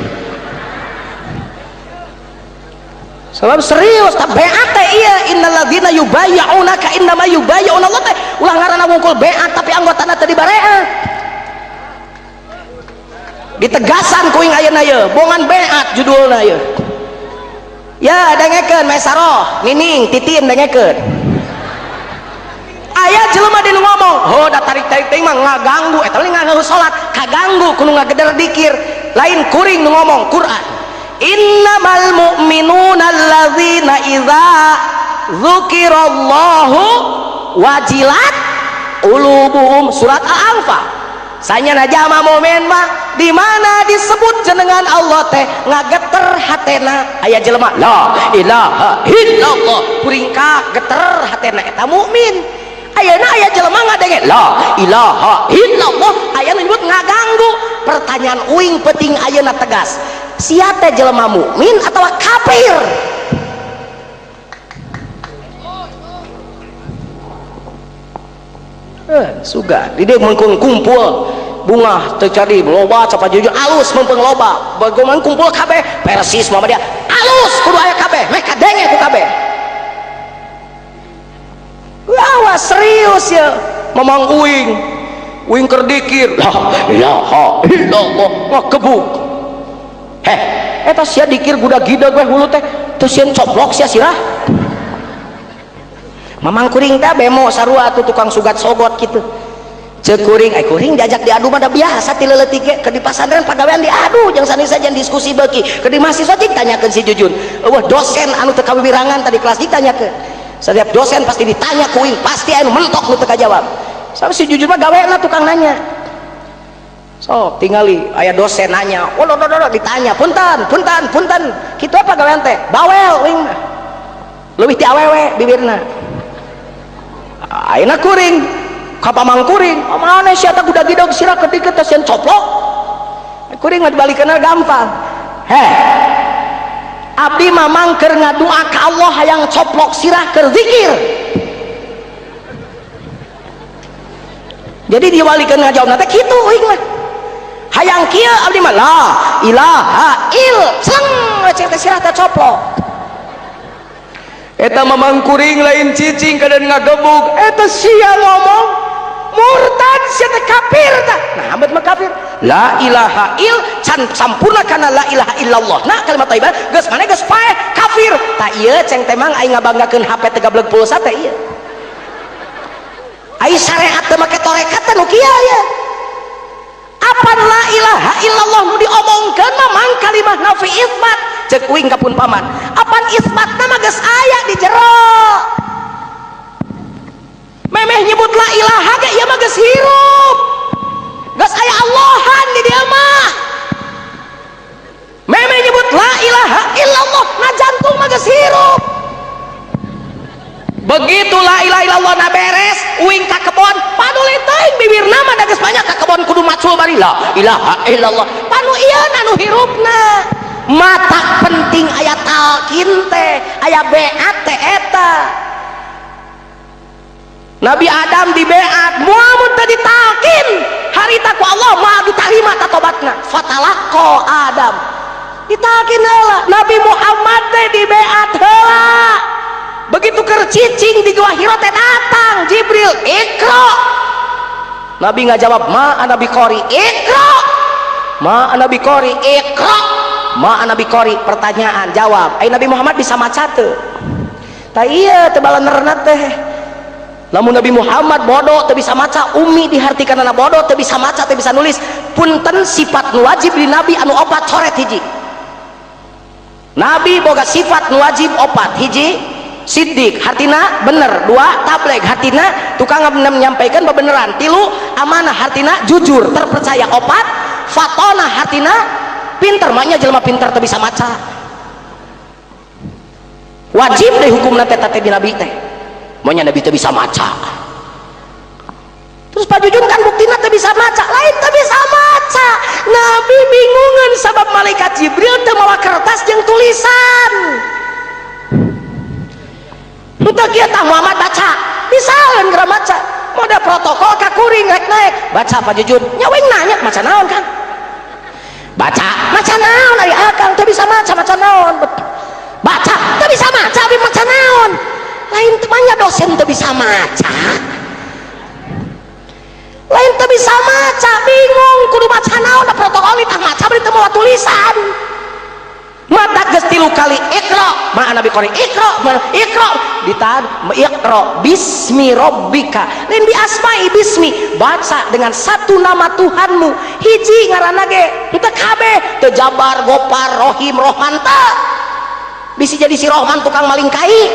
[SPEAKER 1] Sebab serius tah beat teh ieu innal ladzina yubayyi'unaka innama yubayyi'una Allah teh ulah ngaranna wungkul beat tapi anggotana teu dibareat. Ditegasan kuing ayeuna ye, bongan beat judulna ye. Ya dengekeun Maesaroh, Nining, Titin dengekeun. Aya jelema di nu ngomong, "Ho da tarik-tarik teuing mah ngaganggu, eta we ngaganggu salat, kaganggu kudu ngageder dikir." Lain kuring nu ngomong, Quran. Innamal mu'minuna alladzina idza dzukirallahu wajilat qulubuhum, surat Al-Anfal. Sanya jama mukmin mah di mana disebut jenengan Allah teh ngageter hatena. Aya jelema la ilaha illallah puringka geter hatena eta mukmin. Ayeuna aya jelema ngadenge la ilaha illallah aya nu nyebut ngaganggu. Pertanyaan uing penting ayeuna tegas, sia teh jelema mukmin atawa kafir? Suga di dieu mengkung kumpul bunga terjadi loba capa jujur alus mempeng loba bagaimana kumpul kabeh persis Muhammadiyah alus kudu aya kabeh meh kadenge ku kabeh. Wah serius ya mamang uing uing keur dikir la ilaha illallah ngakebuk heh eta sia dikir gudag-gidag we hulu teh teu sieun coplok sia sirah. Mamang kuring teh bemo sarua atuh tukang sugat sogot gitu. Ceuk kuring, ai kuring diajak diadu mah da biasa ti leutik ge keur di pasantren pagawean diadu jeung sanes saja diskusi beuki. Keur di mahasiswa cik tanyakeun si Jujun. Eueuh dosen anu teu kawiwirangan tadi kelas ditanyakeun. Setiap dosen pasti ditanya kuing, pasti anu mentok nu teu kajawab. Sabab si Jujun mah gawena tukang nanya. Sok tingali aya dosen nanya, "Oh, ditanya, punten, punten, punten. Kitu apa gawean teh?" Bawel uing mah. Leuwih ti awewe bibirna. Ayeuna kuring ka pamang kuring, mana sia teh gudag-gidog sirah ketika teh sieun coplok. Kuring mah dibalikeunna gampang. Heh, Abdi mamang keur ngadua ka Allah hayang coplok sirah keur zikir. Jadi diwalikeun ngajawabna teh kitu uing mah. Hayang kieu abdi mah la ilaha il sleng cek teh sirah teh coplok. Eta mamang kuring lain cicing kadan ngagebug eta sia ngomong murtad sia teh kafir tah. Nah amat mah kafir. La ilaha il can sampurna kana la ilaha illallah. Nah kalimat thayyibah geus maneh geus paeh kafir. Tah ieu ceng teh mang aing ngabanggakeun HP teh gableg pulsa teh ieu. Ai syariat teh make tarekat teh nu kieu ieu. Apan la ilaha illallah nu diomongkeun mah mang kalimah nafi isbat cek uing ka pun paman. Apan isbatna mah geus aya di jero. Memeh nyebut la ilaha ge ieu mah geus hirup. Geus aya Allahan di dieu mah. Memeh nyebut la ilaha illallah na jantung mah geus hirup. Begitu la ilaha illallah na beres uing ka kebon paduli teuing bibirna mah da geus banyak ka kebon kudu macul bari la ilaha illallah. Panu ieu anu hirupna. Mata penting aya talqin teh, aya beat teh eta. Nabi Adam dibeat, moal mun teu ditalqin, harita ku Allah moal ditarima tatobatna. Fatalaqa Adam. Ditalqin heula. Nabi Muhammad teh dibeat heula. Begitu keur cicing di Gua Hira teh datang Jibril, "Iqra." Nabi ngajawab, "Ma ana biqori." "Iqra." "Ma ana biqori." "Iqra." "Ma ana biqori." Pertanyaan, jawab. Ai Nabi Muhammad bisa maca teu? Tah ieu teu balenerna teh. Lamun Nabi Muhammad bodoh teu bisa maca, umi dihartikanana bodoh teu bisa maca, teu bisa nulis. Punten sifat nu wajib di Nabi anu opat coret hiji. Nabi boga sifat nu wajib opat, hiji siddiq hartina bener, dua tabligh hartina tukang menyampaikan bebeneran, tilu amanah hartina jujur terpercaya, opat fatona hartina pinter, maknya jelema pinter teu bisa maca. Wajib deh hukumna teh teh di Nabi teh. Maunya Nabi teu bisa maca. Terus Pak Jujun kan buktina teu bisa maca, lain teu bisa maca. Nabi bingungan sabab malaikat Jibril teu mawa kertas jeung tulisan. Henteu kieu tah Muhammad baca, bisaeun geura maca. Mode protokol ka kuring rek naek, baca Pak Jujun. Nya uing nanya maca naon Kang? Baca, maca naon ari akang teu bisa maca, maca naon? Baca, teu bisa maca, abi maca naon? Lain teu mah dosen teu bisa maca. Lain teu bisa maca, bingung kudu maca naon da protokol tah maca bari teu mawa tulisan. Mata geus tilu kali iqra, ma ana biqori iqra, iqra ditahan iqra bismi rabbika. Lain bi asma'i bismi, baca dengan satu nama Tuhanmu. Hiji ngaranna ge henteu kabeh, teu Jabar, Gopar, Rohim, Rohman teu. Bisi jadi si Rohman tukang maling kai.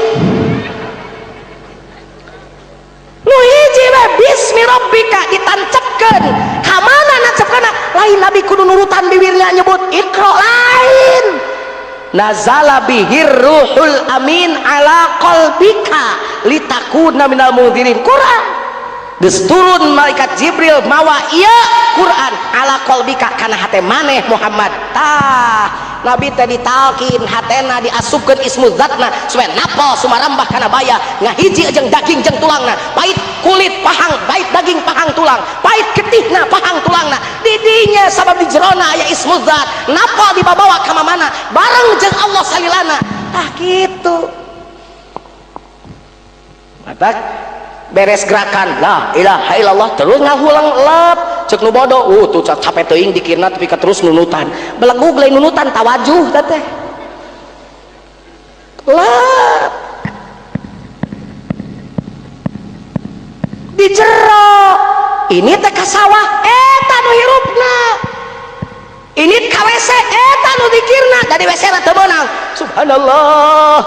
[SPEAKER 1] Nu hiji we bismi rabbika ditancepkeun. Ka mana nancepkeunna? Lain Nabi kudu nurutan bibirnya nyebut iqra lain. Nazala bihir ruhul amin ala qalbika litakuna minal mundzirin. Quran geus turun malaikat Jibril mawa ieu Quran ala qalbika kana hate maneh Muhammad. Tah Nabi teh ditalkin hatena diasupkeun ismu zatna supaya napal sumarambah kana baya ngahiji jeung daging jeung tulangna, pait kulit pahang, pait daging pahang tulang, pait getihna pahang tulangna. Didinya sabab di jerona aya ismu zat napal dibabawa ka mamana bareng jeung Allah salilana. Tah kitu. Mata beres gerakan la ilaha illallah terus ngahulang lep cek nu bodoh tuh capek teuing dikirna tapi terus nunutan belegug lain nunutan tawajuh teh lep di jero ini teh ka sawah eta nu hirupna, ini ka WC eta nu dikirna, dari WC na teu meunang subhanallah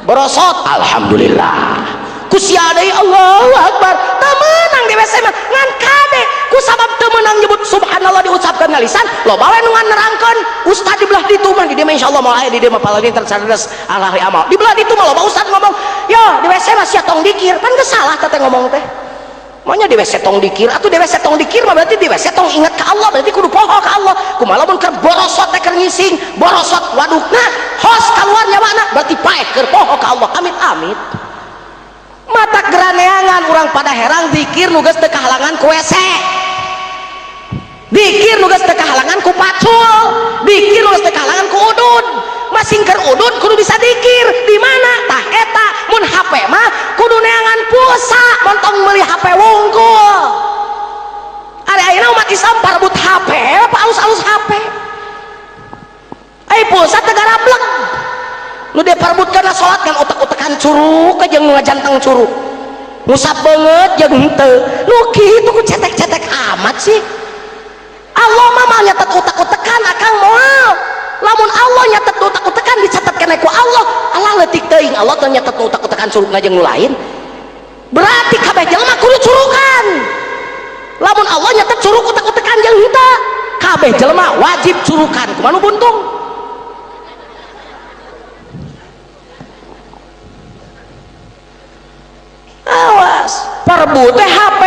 [SPEAKER 1] borosot alhamdulillah kusia deui Allahu akbar teu meunang di WC mah ngan kade ku sabab teu meunang nyebut subhanallah diucapkeun ngalisan loba we nu nerangkeun ustad di belah ditu mah di dieu mah insyaallah moal aya di dieu mah paladin tercerdas ahli amal di belah ditu mah loba ustad ngomong yo di WC mah sia tong dikir pan geus salah teh ngomong teh maunya di WC tong dikir atuh di WC tong dikir mah berarti di WC tong ingat ka Allah berarti kudu poho ka Allah kumaha lamun keur borosot teh keur ngising borosot wadukna hos keluar nyawana berarti paeh keur poho ka Allah amit-amit mata geraneangan urang pada herang zikir nu geus teu kahalangan ku WC dikir nu geus teu kahalangan ku pacul dikir nu geus teu kahalangan ku udud masing keur udud kudu bisa dikir di mana tah eta mun HP mah kudu neangan pulsa montong meuli HP wungkul ari ayeuna umat Islam parebut HP apa alus-alus HP ai pulsa teu garablek nu diperebutkeun lah salat kan utek-utekan curug jeung nu ngajanteng curug ngusap beungeut jeung henteu nu kitu ku cetek-cetek amat sih. Allah mah mau nyatet utek-utekan akang moal lamun Allah nyatet utek-utekan dicatet keneh ku Allah Allah leutik teuing Allah teh nyatet utek-utekan curugna jeung nu lain berarti kabeh jelema kudu curukan lamun Allah nyatet curug utek-utekan jeung henteu kabeh jelema wajib curukan kumaha nu buntung. Awas parebut teh HP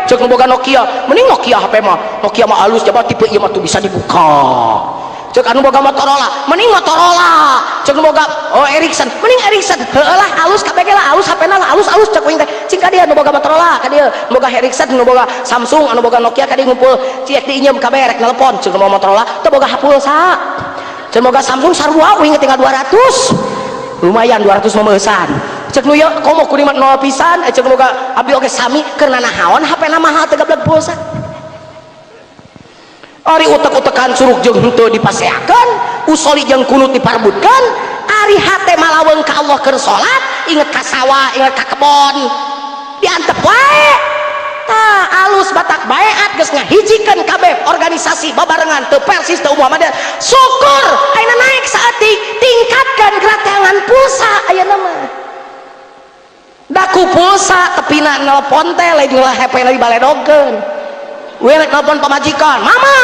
[SPEAKER 1] cek nu boga Nokia mending Nokia HP mah Nokia mah halus coba tipe ieu mah tuh bisa dibuka cek anu boga Motorola mending Motorola cek nu boga oh Ericsson mending Ericsson heueuh lah halus kabeh ge lah halus HP na lah halus-halus cek uing teh cing ka dieu nu boga Motorola ka dieu nu boga Ericsson nu boga Samsung anu boga Nokia ka dieu ngumpul ciek diinjem kabeh rek nelpon cek nu Motorola teu boga pulsa cek boga Samsung sarua uing tinggal 200 lumayan 200 memeusan cek nu ieu komo kuring mah nol pisan cek nu boga abdi oge sami keur nanahaon HP na mahal teu gablek pulsa ari utek-utekan curug jeung henteu dipaseakeun usoli jeung kunut diparbutkeun ari hate malaweung ka Allah keur salat inget ka sawah inget ka kebon diantep wae tah alus batak baeat geus ngahijikeun kabeh organisasi babarengan teu Persis teu Muhammadiyah syukur ayeuna naik saeutik tingkatkeun geratangan pulsa ayeuna mah daku pulsa tepina nelpon teh lain ulah HP na dibaledogkeun we rek nelpon pamajikan mama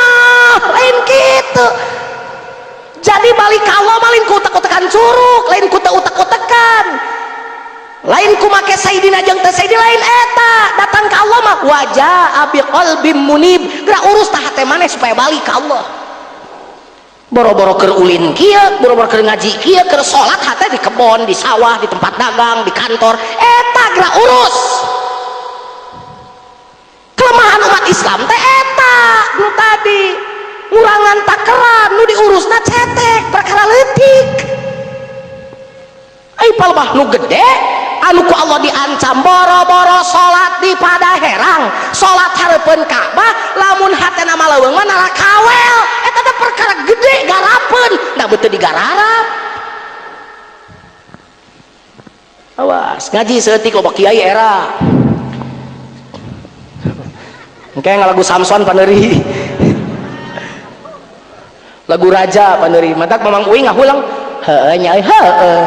[SPEAKER 1] lain kitu jadi balik ka Allah mah lain ku utek-utekan curug lain ku teu utek-utekan lain ku make sayyidina jeung teu sayyidina lain eta datang ka Allah mah wajah abi qalbim munib geura urus tah hate maneh supaya balik ka Allah boro-boro keur ulin kieu boro-boro keur ngaji kieu keur salat hate di kebon di sawah di tempat dagang di kantor eta geura urus kelemahan umat Islam teh eta nu tadi ngurangan takeran nu diurusna cetek perkara leutik ai palebah nu gede anu ku Allah diancam boro-boro salat di Padaherang salat hareupeun Ka'bah lamun hatena maleuweung mah narakawel eta teh perkara gede garapeun da beuteung digararap awas ngaji saeutik loba kiai era engke ngalagu Samson paneuri lagu raja paneuri matak mamang uing ngahulang heueuh nya heueuh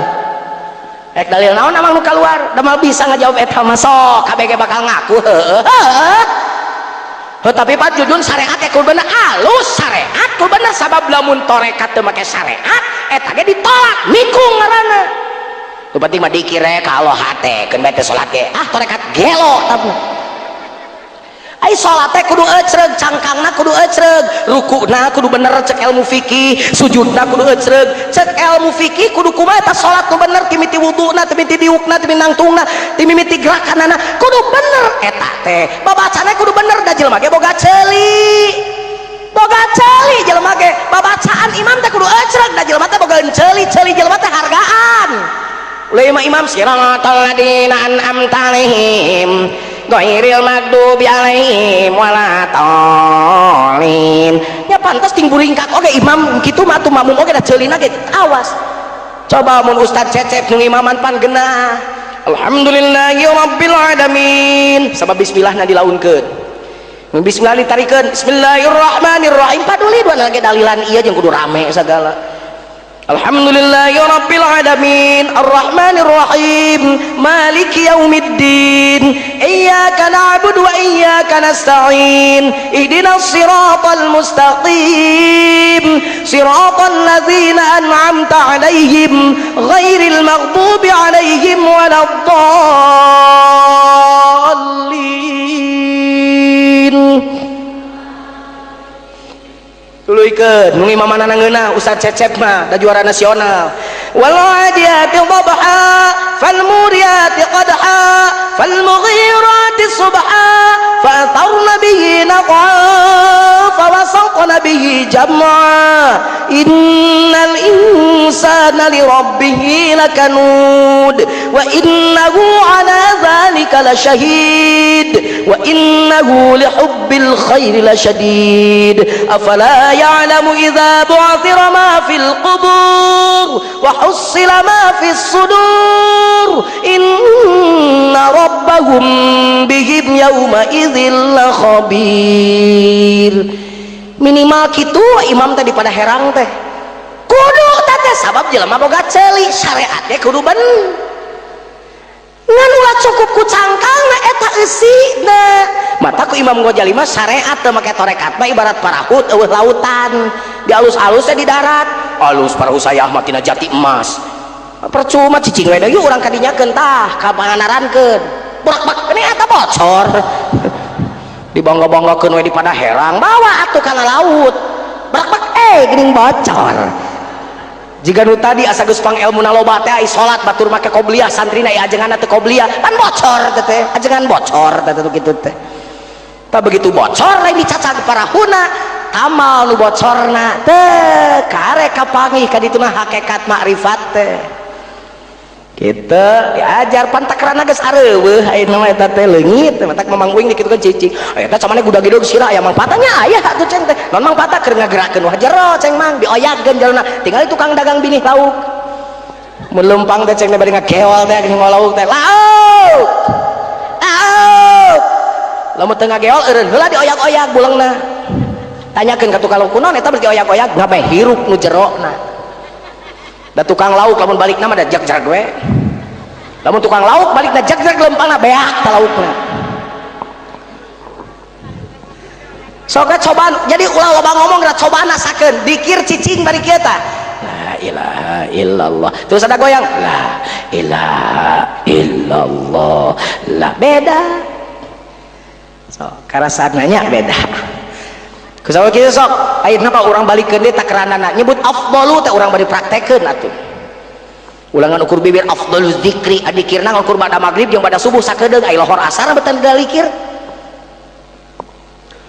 [SPEAKER 1] rek dalil naon amang nu kaluar da moal bisa ngajawab eta mah sok kabeh ge bakal ngaku heueuh heueuh tapi Pak Jujun syariat teh kudu bener alus syariat kudu bener sabab lamun tarekat teu make syariat eta ge ditolak nikung ngaranna nu penting mah dikir ka Allah hate keun bae teh salat ge ah tarekat gelo tamu ai salat teh kudu ecreg cangkangna kudu ecreg rukuna kudu bener cek ilmu fikih sujudna kudu ecreg cek ilmu fikih kudu kumaha eta salat nu bener timiti wuduna timiti diukna timiti nangtungna timiti gerakanana kudu bener eta teh babacana kudu bener da jelema ge boga ceuli jelema ge babacaan imam teh kudu ecreg da jelema teh boga ceuli ceuli jelema teh hargaan ulah imam siratal ladina an'amta alaihim ghairil maghdubi alaihim waladdallin nya pantes ting buringkak oge imam kitu mah atuh makmum oge da ceulina ge awas coba mun ustad Cecep nu imaman pan geunah alhamdulillahi rabbil alamin sabab bismillahna dilaunkeun bismillah ditarikeun bismillahirrahmanirrahim paduli dua lagi dalilan ieu jeung kudu rame sagala alhamdulillahi rabbil alamin arrahmanir rahim maliki yaumiddin iyyaka na'budu wa iyyaka nasta'in ihdinas siratal mustaqim siratal ladzina an'amta 'alaihim ghairil maghdubi 'alaihim waladdallin. Tuluykeun nu ngimamanana ngeunah Ustaz Cecep mah da juara nasional. Wal adiyati dhabha fal muriyati qadha fal mughirati subha fa atharna bihi naqa fa wasaqna bihi jam'a innal insana li rabbih lakanud wa innahu ala dhalika lasyahid wa innahu lihubbil khairi lasyadid afala ya'lamu idza bu'thira ma fil qubur wa hussila ma fis sudur inna rabbahum bihim yawma idzil lakhabir. Minimal kitu imam tadi pada herang teh kudu teh sabab jelema boga ceuli syariatnya kudu ben ngan ulah cukup ku cangkangna eta eusina. Mata ku Imam Ghazali mah syariat teu make tarekat mah ibarat parahu eueuh lautan di alus-alus teh di darat alus parahu saya mah tina jati emas percuma cicing we deui urang kadinyakeun tah ka panganarankeun burak-bak ini eta bocor dibangga-banggakeun we di pada herang bawa atuh kana laut brak-bak geuning bocor. Jika nu tadi asa geus pang ilmuna loba teh ai salat batur make qobliyah santrina ai ajenganna teu qobliyah pan bocor teh teh ajengan bocor teh teh kitu teh. Tah begitu bocor lain dicacag parahuna tamal nu bocorna teh karek kapanggih ka ditu mah hakikat makrifat teh. Gitu diajar pantakrana geus areuweuh ayeuna mah eta teh leungit matak mamang uing dikitukeun cicing eta camane gudag-gidug sirah aya mangpaatna aya atuh ceng teh naon mangpaatna keur ngagerakeun wah jero ceng mang dioyagkeun jerona tinggal tukang dagang binih lauk mun leumpang teh ceng teh bari ngageol teh geuning lauk teh lauk lauk lamun teu ngageol eureun heula dioyag-oyag bulengna tanyakeun ka tukang lauk kunaon eta bari dioyag-oyag ngabeh hirup nu jerona. Da tukang lauk lamun balikna mah da jag-jag we. Lamun tukang lauk balikna jag-jag lempangna beak ta laukna. Sok cobaan, jadi ulah loba ngomong da cobaan asakeun, dikir cicing bari kieu tah. La ilaha illallah. Terus ada goyang, la ilaha illallah. La beda. So, karasaan nanya beda. Kusawa kieu sok, ayeuna mah urang balikeun deui takranana nyebut afdalu teh urang bari praktekeun atuh. Ulangan ukur bibir afdalu zikri adikirna ukur bada magrib jeung bada subuh sakedeung ai lohor asar betan dalikir.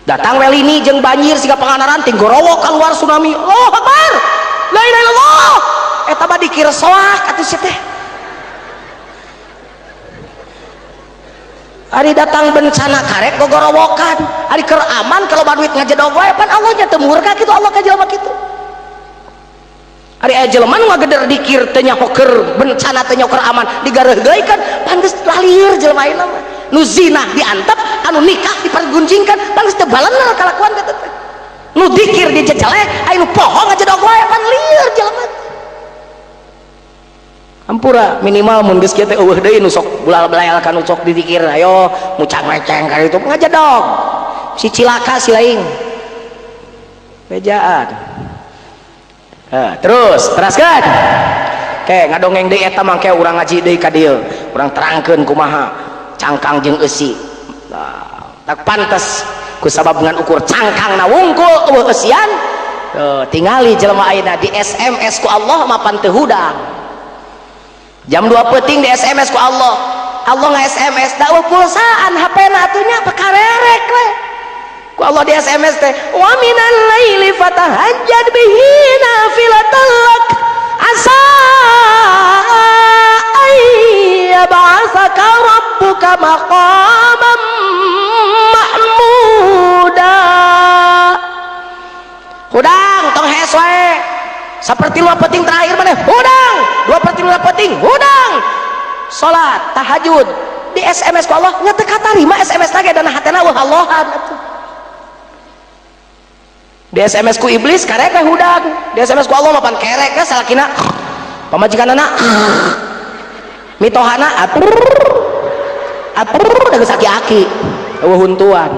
[SPEAKER 1] Datang welini jeung banjir siga panganaran ting gorowok keluar tsunami. Allahu akbar. La ilaha illallah. Eta mah dikir soak atuh sia teh. Ari datang bencana karek gogorowokan, ari keur aman kalau duit ngajedog wae pan Allah nya teu murka kitu Allah ka jelema kitu. Ari aya jelema nu ngageder dikir teu nyaho keur bencana teu nyaho keur aman digareuhgeuy kan pan geus lalir jelema ayeuna mah. Nu zina diantep, anu nikah dipergunjingkan, pan geus teu balener kalakuan kitu teh. Nu dikir dijejelek, aya nu poho ngajedog wae pan lieur jelema. Ampura minimal mun geus kieu teh eueuh deui nu sok bulal-belael ka nu sok didikir ayo mucang-meceng ka ditu ngajedog si cilaka si laing bejaan. Terus teraskeun ke ngadongeng deui eta mangke urang ngaji deui ka dieu urang terangkeun kumaha cangkang jeung eusi. Tak pantes kusabab ngan ukur cangkangna wungkul eueuh eusian tingali jelema ayeuna di SMS ku Allah mapan teu hudang. Jam 2 peuting di SMS ku Allah. Allah nge-SMS da eueuh pulsaan HP-na atuh nya pekarerek we. Ku Allah di SMS teh wa minal laili fatahajjad bihi nafilatan lak asa ay yab'atsaka rabbuka maqaman mahmuda. Hudang tong hees wae. Seperti 5 penting terakhir mana? Hudang. 2 penting 5 penting, hudang. Salat, tahajud. Di SMS ku Allah nya teu katarima SMS lagi dan hatena eueuh Allahan atuh. Di SMS ku iblis karek we hudang. Di SMS ku Allah mah pan kerek we salakina. Pamajikanana mitohana atur. Atur da geus aki-aki. Eueuh huntuan.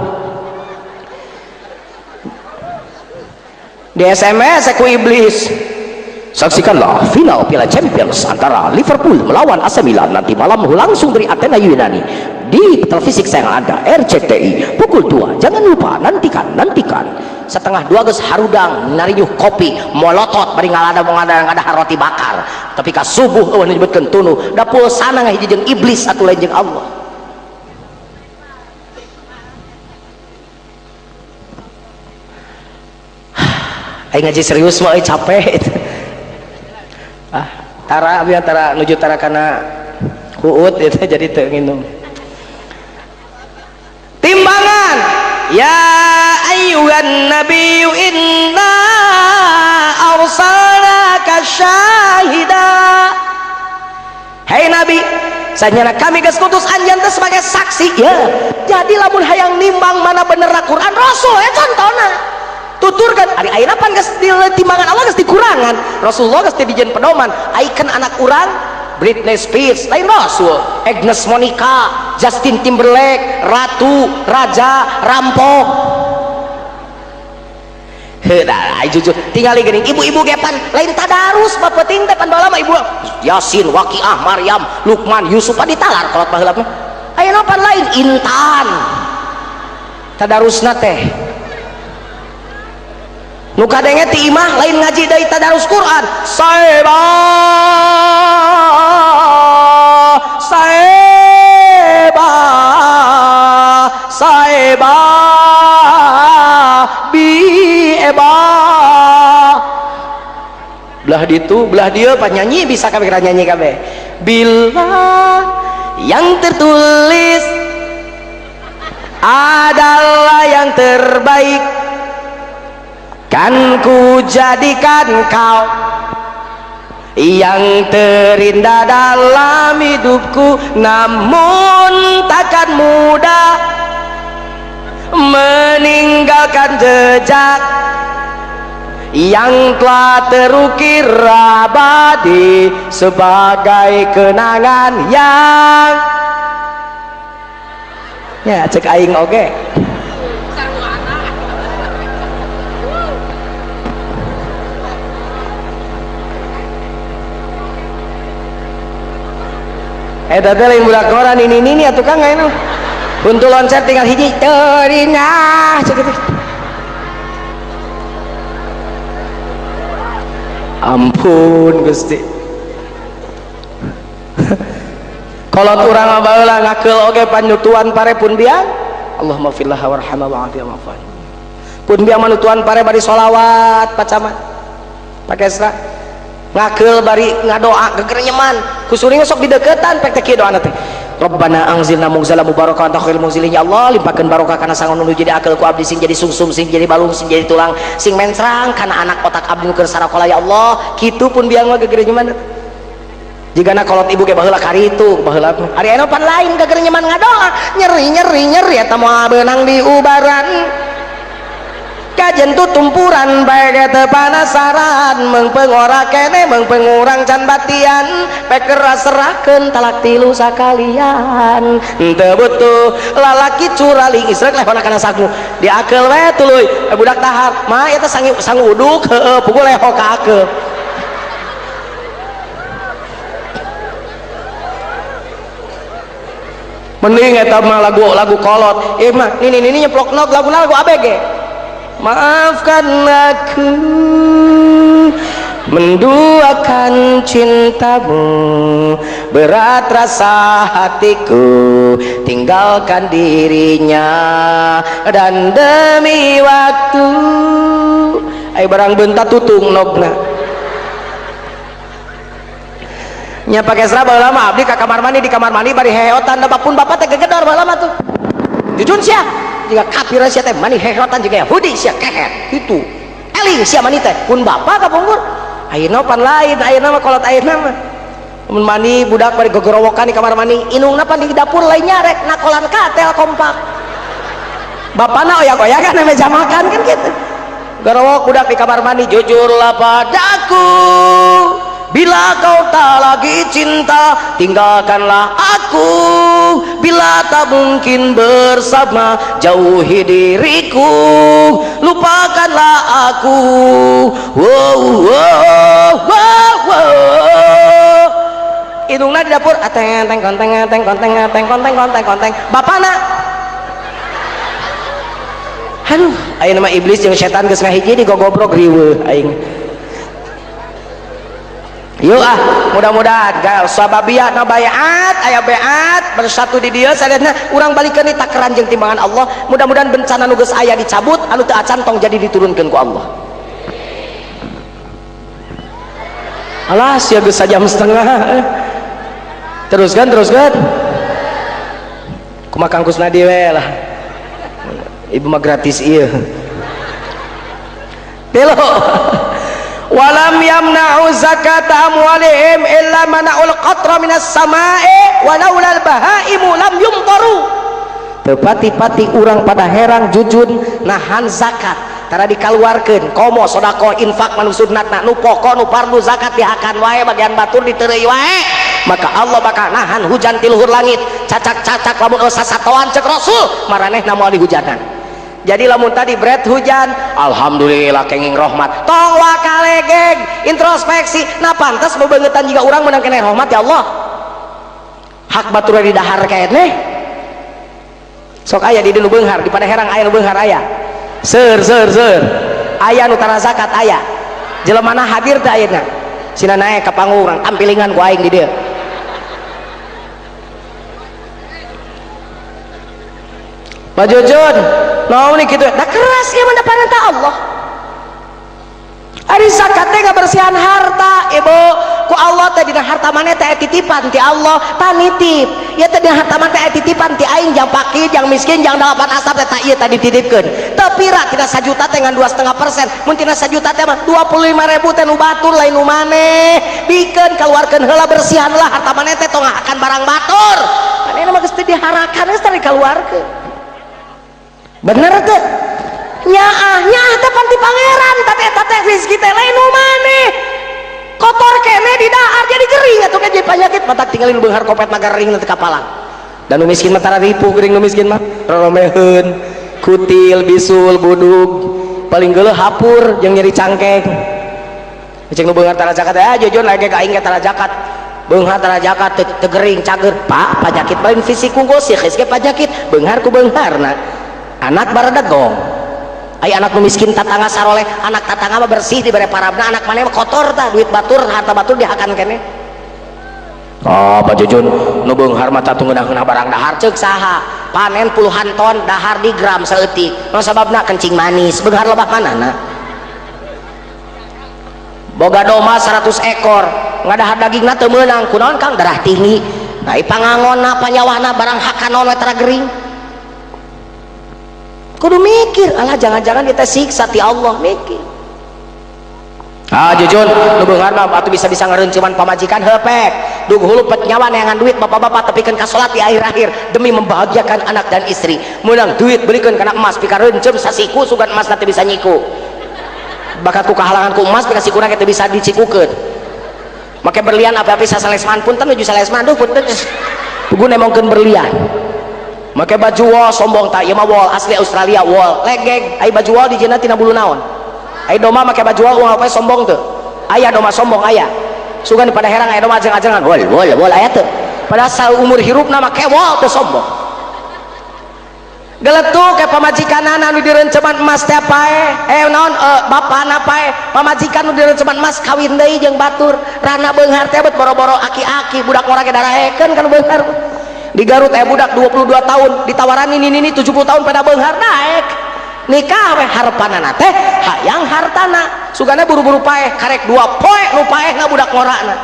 [SPEAKER 1] Di SMS ku iblis. Saksikanlah final Piala Champions antara Liverpool melawan AC Milan nanti malam langsung dari Athena Yunani di televisi kesayangan Anda RCTI pukul 2. Jangan lupa nantikan, nantikan. 1:30 geus harudang narinyuh kopi molotot bari ngalada ngadahar roti bakar tapi ka subuh eueuh nyebutkeun tunu da pulsana ngahiji jeung iblis atuh lain jeung Allah. Aing ngaji serius mah euy capek. Ah, tara abdi tara nuju tara kana huut eta jadi teu nginum. Timbangan ya ayyuhan nabiyyu inna arsalnaka syahida. Hei nabi, sanyana kami geus ngutus anjeun teh sebagai saksi ya. Jadi lamun hayang nimbang mana bener Quran Rasul ya contona. Tuturkan ari ayeuna pan geus timbangan Allah geus dikurangan, Rasulullah geus dijieun pedoman. Aikeun anak urang Britney Spears lain Rasul, Agnes Monica, Justin Timberlake, ratu, raja, rampok. Heuh da jujur tingali geuning ibu-ibu ge pan lain tadarus bapeting teh pan baheula mah ibu Yasin, Waqiah, Maryam, Luqman, Yusuf pan ditalar kolot baheula mah. Ayeuna pan lain Intan. Tadarusna teh nu kadenge ti imah lain ngaji deui tadarus Quran. Saeba saeba saeba bi eba. Belah ditu belah dieu panyanyi bisa kabeh nyanyi kabeh. Bila yang tertulis adalah yang terbaik kan ku jadikan kau yang terindah dalam hidupku, namun takkan mudah meninggalkan jejak yang telah terukir abadi sebagai kenangan yang ya cek aing oge. Eta teh lain budak koran ini atuh Kang ayeuna. Buntu loncat tinggal hiji terindah cek kitu. Ampun Gusti. Kolot urang mah baheula ngakeul oge panyutuan pare pun biang. Allahumma fillah warhamha wa'afi wa'fu. Pun biang manutuan pare bari sholawat pacaman. Pakesra ngakeul bari ngadoa gegerenyeman kusuring sok dideketan pek teh kieu doana teh. Rabbana anzilna mungzala mubaraka anta khairul munzilin. Ya Allah limpahkeun barokah kana sangon nu jadi akeul ku abdi sing jadi sungsum sing jadi balung sing jadi tulang sing mencrang kana anak otak abdi nu keur sarakola ya Allah. Kitu pun biang mah gegerenyeman. Jigana kolot ibu ge baheula karitu baheula ari anu pan lain gegerenyeman ngadoa nyeri nyeri nyeri eta moal beunang diubaran kajen tu tumpuran bae teu panasaran mengpengora kene mengpengurang can batian pekera serahkeun talak tilu sakalian teu butuh lalaki curaling isrek lehona kana saku diakeul we tuluy budak dahar mah eta sangu uduk heueuh pukul leho ka akeul. Mending eta mah lagu kolot ieu mah nini nyeplok nog laguna lagu ABG. Maafkan aku menduakan cintamu, berat rasa hatiku tinggalkan dirinya dan demi waktu. Ayo barang bentak tutung nogna nya pake serah baheula mah abdi ka kamar mandi di kamar mandi bari heheotan da pun bapak teh gegedor baheula mah tuh jujun sia jika kafir sia teh mani heheotan jika Yahudi sia kehet itu eling sia mani teh pun bapak kapungkur ayeuna pan lain ayeuna mah kolot ayeuna mah mun mani budak bari gogorowokan di kamar mandi inungna pan di dapur lain nyarek nakolan katel kompak bapana oyak-oyakan meja makan kan gitu gorowok budak di kamar mandi jujurlah padaku bila kau tak lagi cinta tinggalkanlah aku bila tak mungkin bersama jauhi diriku lupakanlah aku. Wow wow wow wow. Indungna di dapur ateng ateng konteng ateng konteng ateng konteng konteng konteng bapana Aduh, ayeuna mah iblis jeung setan geus ngahiji digogobrog riweuh aing. Yuk ah, mudah-mudahan gal sababiyah na bayat, aya beat bersatu di dieu sadayana urang balikeun di takaran jeung timbangan Allah. Mudah-mudahan bencana nu geus aya dicabut, anu teu acan tong jadi diturunkeun ku Allah. Alah, sia geus sajam setengah. Teruskan, teruskan. Kumaha Kang Kusnadi we lah. Ibu mah gratis ieu. Telo. Walam yamna'u zakata amwalihim illa mana'ul qatra minas sama'i walaulal bahaimu lam yumtaru. Tepati-pati urang pada herang jujun nahan zakat tara dikaluarkeun komo sedekah infak manu sunnatna nu pokok nu fardu zakat dihakan wae bagian batur diteureuy wae, maka Allah bakal nahan hujan ti luhur langit cacak-cacak lamun sasatoan cek Rasul maranehna moal dihujanan. Jadi lamun tadi berat hujan, alhamdulillah kenging rahmat. Tong wakalegeg, introspeksi, nah pantas bebengetan jika urang menang kena rahmat ya Allah. Hak batur di dahar keneh. Sok aya di nu beunghar, di pada herang aya nu beunghar aya. Seur seur seur. Aya nu tara zakat aya. Jelemana hadir teh ayeuna. Sina naek ka panggung urang tampilingan ku aing di dieu. Pak Jujun, naon nih kitu? Da keras ieu mah parentah Allah. Ari zakat teh ngabersihan harta, ibu. Ku Allah teh dina harta maneh teh titipan ti Allah, panitip. Ieu teh dina harta maneh teh titipan ti aing jang fakir, jang miskin, jang dalapan asap teh ieu tadi dititipkeun. Teu pira tina sajuta teh ngan 2,5%. Mun tina sajuta teh mah 25.000 teh nu batur lain nu maneh. Bikeun kaluarkeun heula bersihan lah harta maneh teh tong ngahakan barang batur. Manehna mah geus teu diharakan geus teh dikaluarkeun. Bener tuh nyaah nyaah teh panti pangeran teh eta teh rezeki teh lain nu maneh kotor kene di dahar jadi gering atuh ke jadi penyakit matak tinggalin beunghar kopet mah gering teh kapalang dan nu miskin mah tara ripuh gering nu miskin mah roromeheun kutil bisul budug paling geuleuh hapur jeung nyeri cangkeng cek nu beunghar tara zakat ah jujur lagi ka aing ge tara zakat beunghar tara zakat teu gering cager pak penyakit lain fisik unggul sih geus ge penyakit beunghar ku beungharna anak baradegong ai anak nu miskin tatangga saroleh anak tatangga mah bersih dibere parabna anak maneh mah kotor tah duit batur harta batur dihakan keneh. Oh Pak Jujun nu beunghar mah tatu ngeunah-ngeunah barang dahar ceuk saha panen puluhan ton dahar di gram saeutik nu sababna kencing manis beunghar lebah manana boga domba 100 ekor ngadahar dagingna teu meunang kunaon Kang darah tinggi nah pangangonna panyawahna barang hakanon we tara gering kudu mikir alah jangan-jangan kita siksa ti Allah mikir. Ah jujur nu beunghar mah atuh bisa-bisa ngareunceuman pamajikan heupek dug hulupet nyawa neangan duit bapak-bapak tepikeun ka salat di akhir-akhir demi membahagiakan anak dan istri meunang duit belikeun kana emas pikareuncem sasiku sugan emas teh bisa nyiku bakat ku kahalangan ku emas pika sikuna teh bisa dicikukeun make berlian api-api sasalesman punten nuju salesman duh punten pugu nemongkeun berlian make baju wol sombong tak ieu mah wol asli Australia wol legeg ai baju wol dijieunna tina bulu naon ai domba make baju wol unggal poe sombong teu aya domba sombong aya sugan pada herang aya domba ajeng-ajengan wol wol wol aya teu padahal saumur hirupna make wol teu sombong geletuk ke pamajikanana anu direunceman emas teh pae naon bapana pae pamajikan nu direunceman emas kawin deui jeung batur rana beunghar teh bet boro-boro aki-aki budak ngora ge daraekeun kana beunghar di Garut budak 22 tahun ditawaran ini 70 tahun pada beunghar naek nikah we harepanana teh hayang hartana sugana buru-buru paeh karek 2 poe nu paehna budak ngorana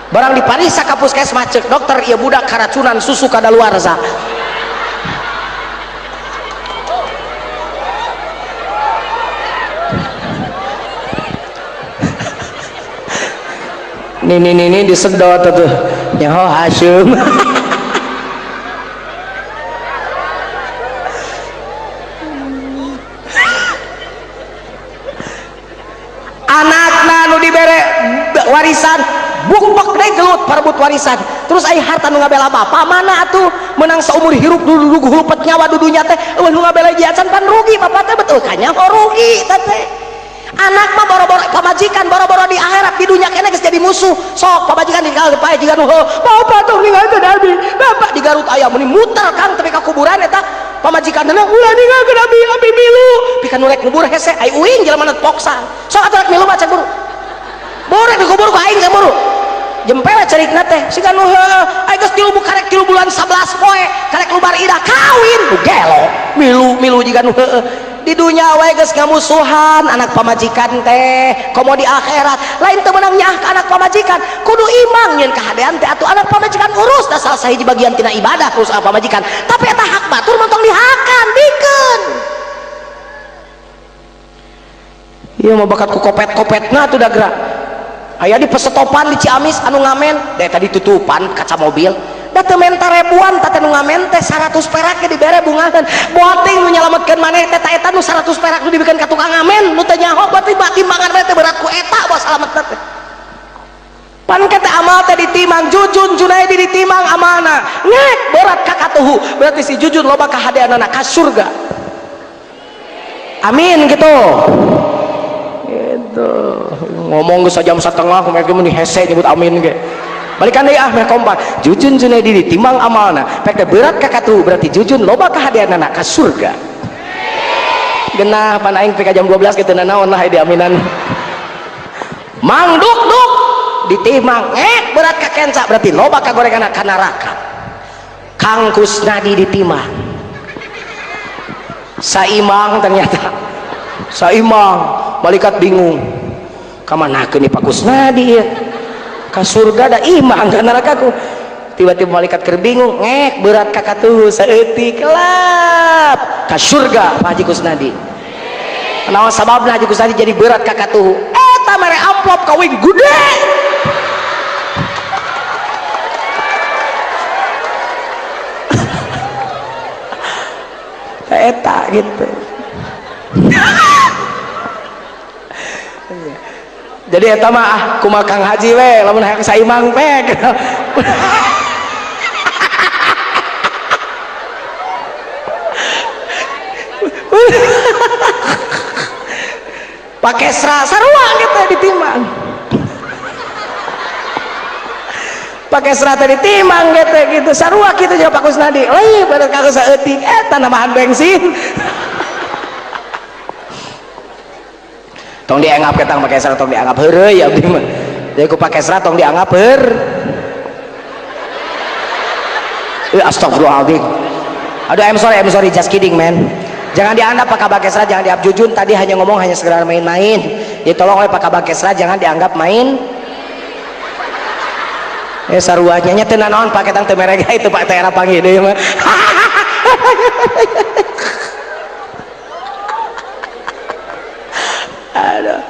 [SPEAKER 1] barang dipariksa ka puskesmas ceuk dokter ieu budak karacunan susu kadaluarsa. Nini disedot tuh nyaho hasyum. Anakna nu dibere warisan bukbek deui gelut parebut warisan terus ai harta nu ngabela bapa mana atuh menang saumur hirup dulu hulupet nyawa dudunya teh eueuh nu ngabela jiacan pan rugi bapak teh betul kanyaho rugi teh anak mah boro-boro pamajikan boro-boro di akhirat di dunia kene geus jadi musuh sok pamajikan di pae jiga nu bapak tong ninggalkeun abi bapak di Garut aya meuni muter Kang tepi ka kuburan eta Pamajikanna ulah ninggalkeun abi, abi milu. Pikeun nu rek ngubur hese, ai uing jelema nu poksa. Sok atuh rek milu mah cek buru. Buru dikubur ku aing cek buru. Jempele cerikna teh, siga nu heueuh, ai geus 3 karek 3 bulan 11 poe, karek lubar idah kawin, nu gelo. Milu jiga nu heueuh. Di dunia wae geus ngamusuhan anak pamajikan teh, komo di akhirat lain teu meunang nyaah ka anak pamajikan, kudu imang nyeun kahadean teh atuh anak pamajikan urus da salah sahiji bagian tina ibadah urus anak pamajikan, tapi eta hak batur mah tong dihakan bikeun. Ieu mah bakat ku kopet-kopetna atuh da geura. Aya di pesetopan di Ciamis anu ngamen, da tadi tutupan kaca mobil. Da teu menta ribuan teh nu ngamen teh 100 perak ge dibere bungaheun. Boting nu nyalametkeun maneh teh eta nu 100 perak nu dibikeun ka tukang ngamen nu teu nyaho berarti timbangan maneh teh berat ku eta bawa salametna teh. Pan teh amal teh ditimang Jujun Junaidi ditimang amalna. Ngek berat ka katuhu. Berarti si Jujun loba kahadeanana ka surga. Amin gitu. Gitu. Ngomong geus sajam satengah kumaha ge mun hese nyebut amin ge. Balikan deui ah meh kompak. Jujun Junaidi ditimbang amalna, pek teh berat ka katuhu berarti Jujun loba kahadeanana ka surga. Genah pan aing pek jam 12 kitu nanaon lah diaminan. Mang duk duk ditimbang berat ka kenca berarti loba kagorenganna ka neraka. Kang Kusnadi ditimbang. Saimang ternyata. Saimang, malaikat bingung. Kamanakeun Pak Kusnadi ieu? Ka surga da imang ka neraka ku. Tiba-tiba malaikat keur bingung, ngek berat ka katuhu saeutik lap ka surga Pak Haji Kusnadi. Naon sababna Haji Kusnadi jadi berat ka katuhu? Eta mere amplop kawin gede. Eta gitu. Jadi eta mah ah kumaha Kang Haji we lamun hayang saimang pek. Pake sarua gitu ditimbang. Pake sera teh ditimbang gitu gitu sarua kitu jeung Pak Kusnadi. Euy bener ka saeutik eta nambahan bensin. Tong dianggap ketang pakai sera tong dianggap heureuy abdi mah. Jadi ku pakai sera tong dianggap heur. Astagfirullahaladzim. Aduh, I'm sorry, just kidding man. Jangan dianggap Pak Kabak Kesra, jangan dianggap Jujun tadi hanya ngomong hanya sekedar main-main. Jadi tolong oleh Pak Kabak Kesra jangan dianggap main. Saruanya nya teu nanaon Pak ketang teu merega itu Pak teh era panggih deui mah. Aduh.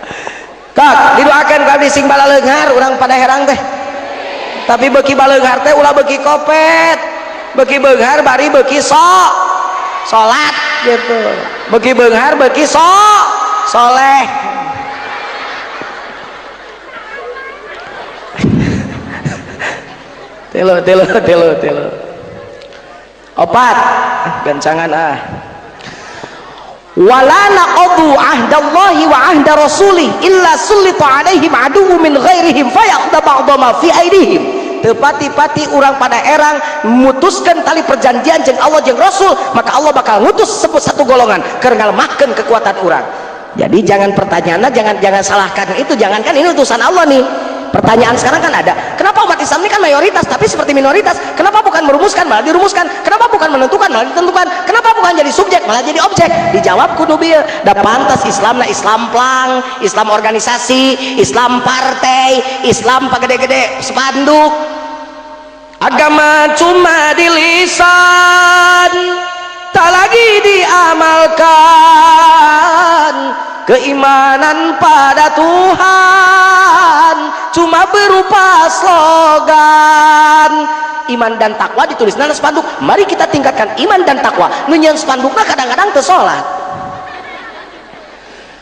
[SPEAKER 1] Kak, didoakan ku abdi sing balaleunghar urang pada herang teh. Tapi beuki baleunghar teh ulah beuki kopet. Beuki beunghar bari beuki sok salat gitu. Beuki beunghar beuki sok soleh. Telo telo telo telo. Opat gancangan ah. Wala naqadu ahdallahi wa ahda rasulih illa sullita alaihim aduwwu min ghairihim fayakhudha ba'dha ma fi aidihim. Teu pati-pati urang pada erang mutuskeun tali perjanjian jeung Allah jeung Rasul, maka Allah bakal ngutus satu golongan keur ngalemahkeun kekuatan urang. Jadi jangan pertanyaanna, jangan salahkan itu, jangankan ini utusan Allah nih. Pertanyaan sekarang kan ada, kenapa umat Islam ini kan mayoritas tapi seperti minoritas? Kenapa bukan merumuskan malah dirumuskan? Kenapa bukan menentukan malah ditentukan? Kenapa bukan jadi subjek malah jadi objek? Dijawab kudu bieu, da pantas Islam na Islam plang, Islam organisasi, Islam partai, Islam pagede-gede spanduk. Agama cuma di lisan, tak lagi diamalkan. Keimanan pada Tuhan cuma berupa slogan. Iman dan takwa ditulis nana spanduk. Mari kita tingkatkan iman dan takwa. Nunyan spandukna kadang-kadang teu salat.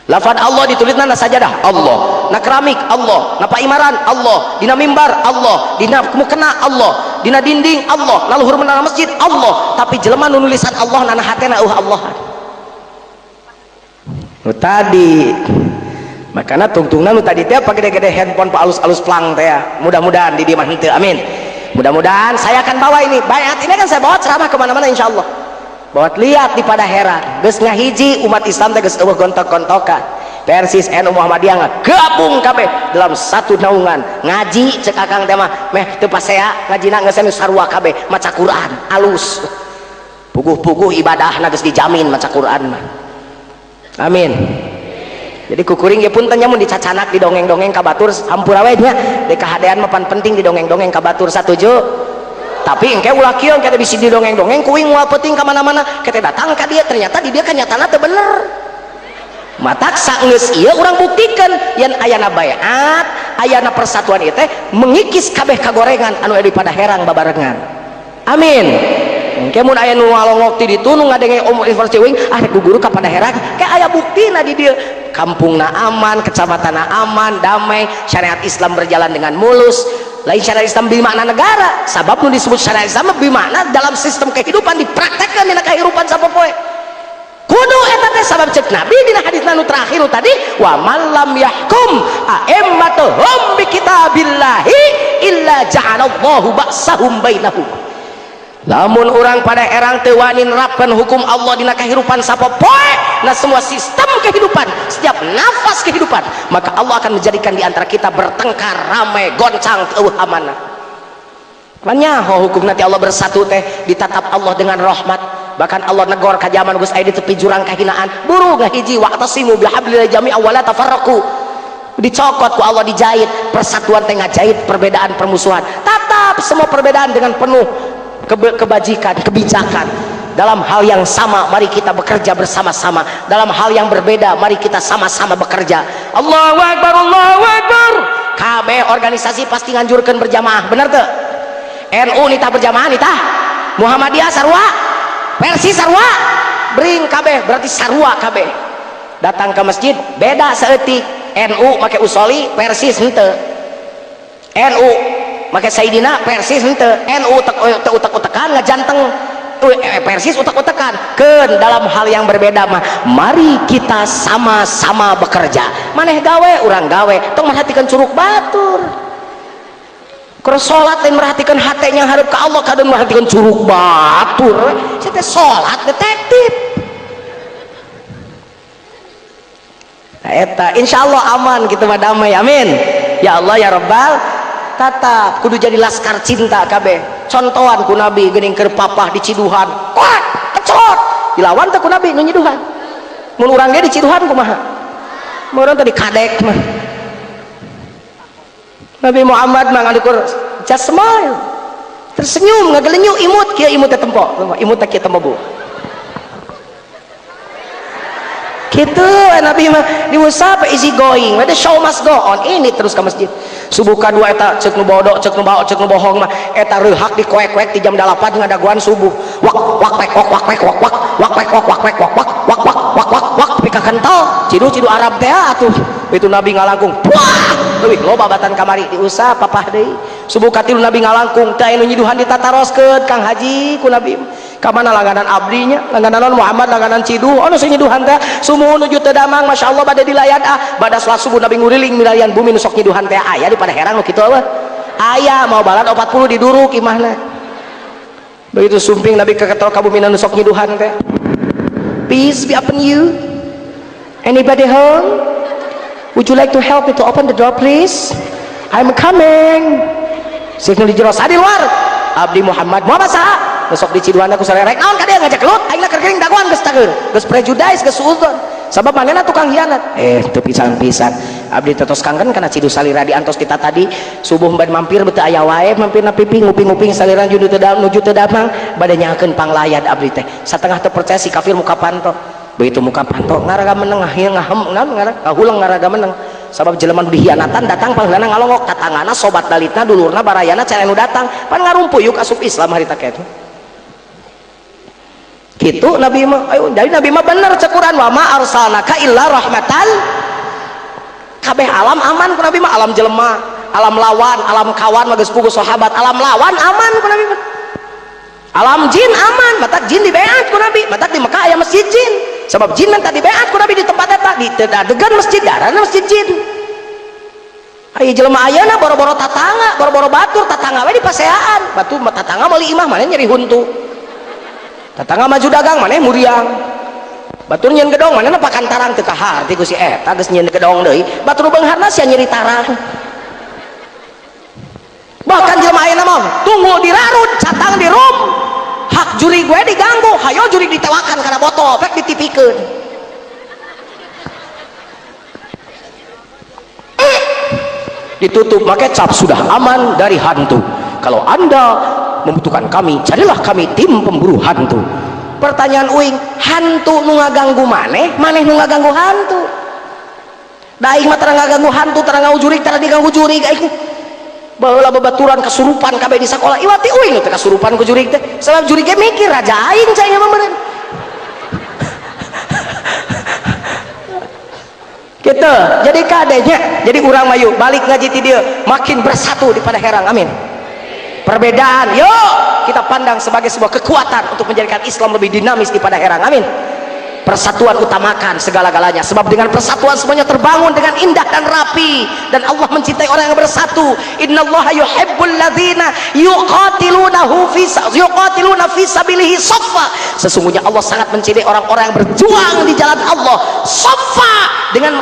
[SPEAKER 1] Lafaz Allah ditulis nana sajadah Allah, na keramik Allah, na paimaran Allah, dina mimbar Allah, dina mukena Allah, dina dinding Allah, na luhur menara masjid Allah. Tapi jelema nu nulisan Allah nana hatena eueuh Allah. Nu tadi makana tungtungna nu tadi teh pagede-gede handphone pa alus-alus plang teh. Mudah-mudahan di dieu mah henteu, amin. Mudah-mudahan saya akan bawa ini. Bayat ini kan saya bawa ceramah kemana-mana insyaallah. Bawa lihat di Padaherang geus ngahiji umat Islam teh geus eueuh gontok-gontokan. Persis NU Muhammadiyah gabung kabeh dalam satu naungan ngaji cek akang teh mah meh teu pasea ngajina geus anu sarua kabeh maca Quran alus puguh-puguh ibadahna geus dijamin maca Quran mah. Amin. Jadi kukuring ge punten nya mun dicacanak didongeng-dongeng ka batur hampura we nya di kahadean mah pan penting didongeng-dongeng ka batur satuju. Tapi engke ulah kieu engke teh bisi didongeng-dongeng kuing moal penting ka mana-mana kita datang ka dia ternyata di dia kanyatana teu bener. Matak saenggeus ieu urang buktikan yen ayana baiat ayana persatuan ieu teh mengikis kabeh kagorengan anu aya di Padaherang babarengan. Amin. Engke mun aya nu ngalongok ti ditu nu ngadenge om university wing ah rek guru ka Padaherang ke aya buktina di dieu kampungna aman, kecamatanna aman, damai, syariat Islam berjalan dengan mulus. Lain syariat Islam bermakna negara, sabab nu disebut syariat Islam bermakna dalam sistem kehidupan dipraktekkan dina kehidupan sapopoe. Kudu eta teh sabab cek Nabi dina hadis nu terakhir tadi wa man lam yahkum a'immatuhum bi kitabillahi illa ja'alallahu ba'sahum bainahum. Lamun urang Padaherang teu wani nerapkeun hukum Allah dina kehidupan sapopoe, nah semua sistem kehidupan, setiap nafas kehidupan, maka Allah akan menjadikan di antara kita bertengkar, ramai, goncang, eueuh amanah. Manyaho hukum nanti Allah bersatu teh ditatap Allah dengan rahmat. Bahkan Allah negor ka zaman geus aya di tepi jurang kahinaan, buru ngahiji wa'tasimu bihablillahi jami'an wa la tafarraqu. Dicokot ku Allah dijahit, persatuan teh ngajahit perbedaan permusuhan. Tatap semua perbedaan dengan penuh kebajikan, kebijakan. Dalam hal yang sama mari kita bekerja bersama-sama, dalam hal yang berbeda mari kita sama-sama bekerja. Allahu Akbar, Allahu Akbar. Kabeh organisasi pasti nganjurkeun berjamaah, bener teu? NU nitah berjamaah nitah, Muhammadiyah sarua, Persis sarua, bring kabeh berarti sarua kabeh. Datang ke masjid beda saeutik, NU make usoli, Persis henteu. NU make Sayyidina, Persis henteu. NU teu utek-utekan ngajanteng, Persis utek-utekan. Keun dalam hal yang berbeda mah mari kita sama-sama bekerja. Maneh gawe, urang gawe, tong merhatikan curug batur. Keur salat lain merhatikan hatenya hareup ka Allah, kadon merhatikan curug batur. Saya teh salat detektif. Nah, eta insyaallah aman kitu mah damai. Amin. Ya Allah ya Rabbal. Tatap kudu jadi laskar cinta kabeh. Contohan ku Nabi geuning keur papah di ciduhan. Kuat, kecot. Dilawan teh ku Nabi nu nyiduhan. Mun urang ge di ciduhan kumaha? Mun urang teh dikadek mah. Nabi Muhammad mah ngalukur just smile. Tersenyum ngagelenyu imut kieu imut teh tempo. Imut teh kieu tempo bu. Gitu Nabi mah diusap easy going, the show must go on. Ini terus ke masjid. Subuh kadua eta cek nu bodoh, cek nu baok, cek nu bohong mah eta reuhak dikoek-koek di jam 8 ngadaguan subuh. Wak wak wek wak wak wek wak wak wak wek wak wak wek wak wak wak wak wak wak wak pika kental. Cidu-cidu Arab teh atuh. Itu Nabi ngalangkung. Wah, leuwih loba batan kamari diusap papah deui. Subuh katilu Nabi ngalangkung teh anu nyiduhan ditataroskeun Kang Haji ku Nabi. Ka mana langganan abdinya, langganan Muhammad, langganan ciduh, anu sing nyiduhan teh sumuhun nuju teu damang, masyaallah bade dilayan ah. Bada salat subuh Nabi nguriling milarian bumi nu sok nyiduhan teh aya di Padaherang nu kitu eueuh. Aya mau balad 40 diduruk imahna. Begitu sumping Nabi keketor ka bumi nu sok nyiduhan teh. Peace be upon you. Anybody home? Would you like to help me to open the door please? I'm coming. Sing di jero sadi luar. Abdi Muhammad, Muhammad saha? Besok di ciduhan aku sarerek naon ka dia ngajak gelut aing keur kering dagoan geus tageur geus prejudice geus suudzon sabab manehna tukang hianat teu pisan-pisan abdi tetos kangen kana cidu salira diantos kita tadi subuh bade mampir beuteung aya wae mampirna pipi nguping-nguping salira nuju teu nuju teu damang bade nyakeun panglayad abdi teh satengah teu percaya si kafir muka panto begitu muka panto ngaraga meneng ngahem ngahulang ngaraga meneng sabab jelema nu dihianatan datang pangheulana ngalongok tatangana sobat dalitna dulurna barayana can anu datang pan ngarumpuyuk asup Islam harita kitu. Gitu Nabi mah, ayo jadi Nabi mah bener cek Quran wa ma arsalnaka illa rahmatan. Kabeh alam aman ku Nabi mah, alam jelema, alam lawan, alam kawan mah geus puguh sahabat, alam lawan aman ku Nabi mah. Alam jin aman, matak jin dibeat ku Nabi, matak di Mekah aya masjid jin. Sebab jin mah tadi beat ku Nabi di tempat eta, di adegan masjid darana masjid jin. Aya jelema ayeuna boro-boro tatangga, boro-boro batur, tatangga we di paseaan. Batur mah tatangga meuli imah mana nyeri huntu. Tetangga maju dagang maneh muriang. Batur nyieun gedong manehna pakan tarang teu kaharti ku si eta geus nyieun gedong deui. Batur beungharna sia nyeri tarang. Bahkan jelema ayeuna mah tunggu dirarud, catang di rum. Hak jurig we diganggu, hayo jurig ditewakan kana botol, pek ditipikeun. Ditutup pakai cap sudah aman dari hantu. Kalau Anda membutuhkan kami, carilah kami tim pemburu hantu. Pertanyaan uing, hantu nu ngaganggu maneh, maneh nu ngaganggu hantu. Da aing mah tara ngaganggu hantu, tara ngau jurig, tara diganggu jurig aing. Baheula babaturan kasurupan kabeh di sakola, iwati uing teh kasurupan ku jurig teh. Sebab jurig ge mikir raja aing cai mah meureun. Gitu. Jadi kadenya, jadi urang mah yuk balik ngaji ti dieu makin bersatu di Padaherang. Amin. Perbedaan, yuk kita pandang sebagai sebuah kekuatan untuk menjadikan Islam lebih dinamis di Padaherang. Amin. Persatuan utamakan segala-galanya, sebab dengan persatuan semuanya terbangun dengan indah dan rapi, dan Allah mencintai orang yang bersatu. Innallaha yuhibbul ladzina yuqatiluna fi sabilihi saffa. Sesungguhnya Allah sangat mencintai orang-orang yang berjuang di jalan Allah saffa, dengan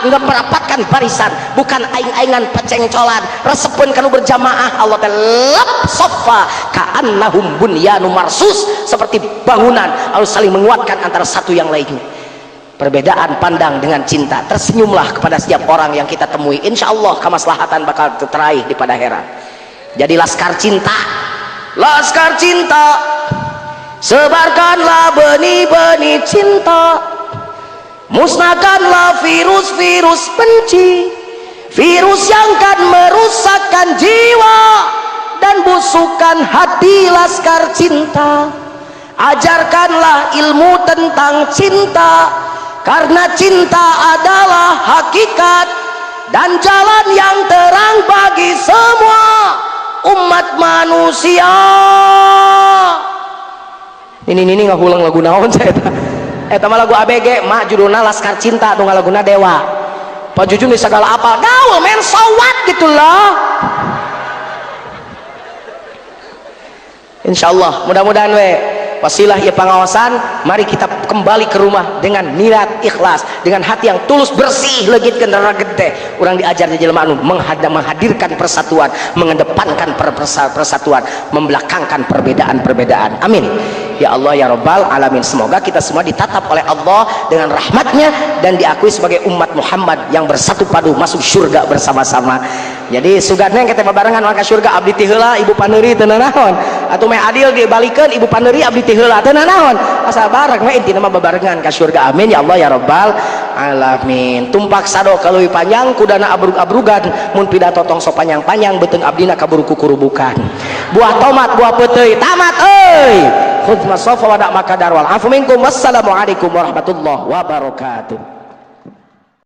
[SPEAKER 1] merapatkan barisan, bukan aing-aingan pecengcolan, resepeun kanu berjamaah. Allah telep saffa ka'annahum bunyanu marsus, seperti bangunan harus saling menguatkan antara satu yang lainnya. Perbedaan pandang dengan cinta, tersenyumlah kepada setiap orang yang kita temui, insya Allah kemaslahatan bakal teraih di Padaherang. Jadi laskar cinta, laskar cinta, sebarkanlah benih-benih cinta, musnahkanlah virus-virus benci, virus yang kan merusakkan jiwa dan busukkan hati laskar cinta. Ajarkanlah ilmu tentang cinta, karena cinta adalah hakikat dan jalan yang terang bagi semua umat manusia. Ini ngahulang lagu naon saya eta mah lagu ABG mak judulna Laskar Cinta nu ngalaguna Dewa. Pak Jujun di segala apa gaul men sawat gitu loh. Insyaallah mudah-mudahan we wasilah ya pengawasan, mari kita kembali ke rumah dengan niat ikhlas, dengan hati yang tulus bersih legitkeun raget teh. Urang diajar di jelema anu menghadirkan persatuan, mengedepankan persatuan, membelakangkan perbedaan-perbedaan. Amin. Ya Allah ya Rabbal alamin. Semoga kita semua ditatap oleh Allah dengan rahmatnya dan diakui sebagai umat Muhammad yang bersatu padu masuk surga bersama-sama. Jadi sugan yang kita barengan maka surga abdi ti heula ibu paneuri teu nanaon, atuh meh adil dibalikeun ibu paneuri abdi ti heula teu nanaon, asal bareng we intina mah babarengan ka surga. Amin ya Allah ya Rabbal alamin. Tumpak sado kaleuwih panjang kudana abrug-abrugan, mun pidato tong sok panjang-panjang beuteung abdina kaburu kukurubukan. Buah tomat buah peuteuy tamat euy. Khudz masafa wa da' makadar wal afu minkum. Wassalamualaikum warahmatullahi wabarakatuh.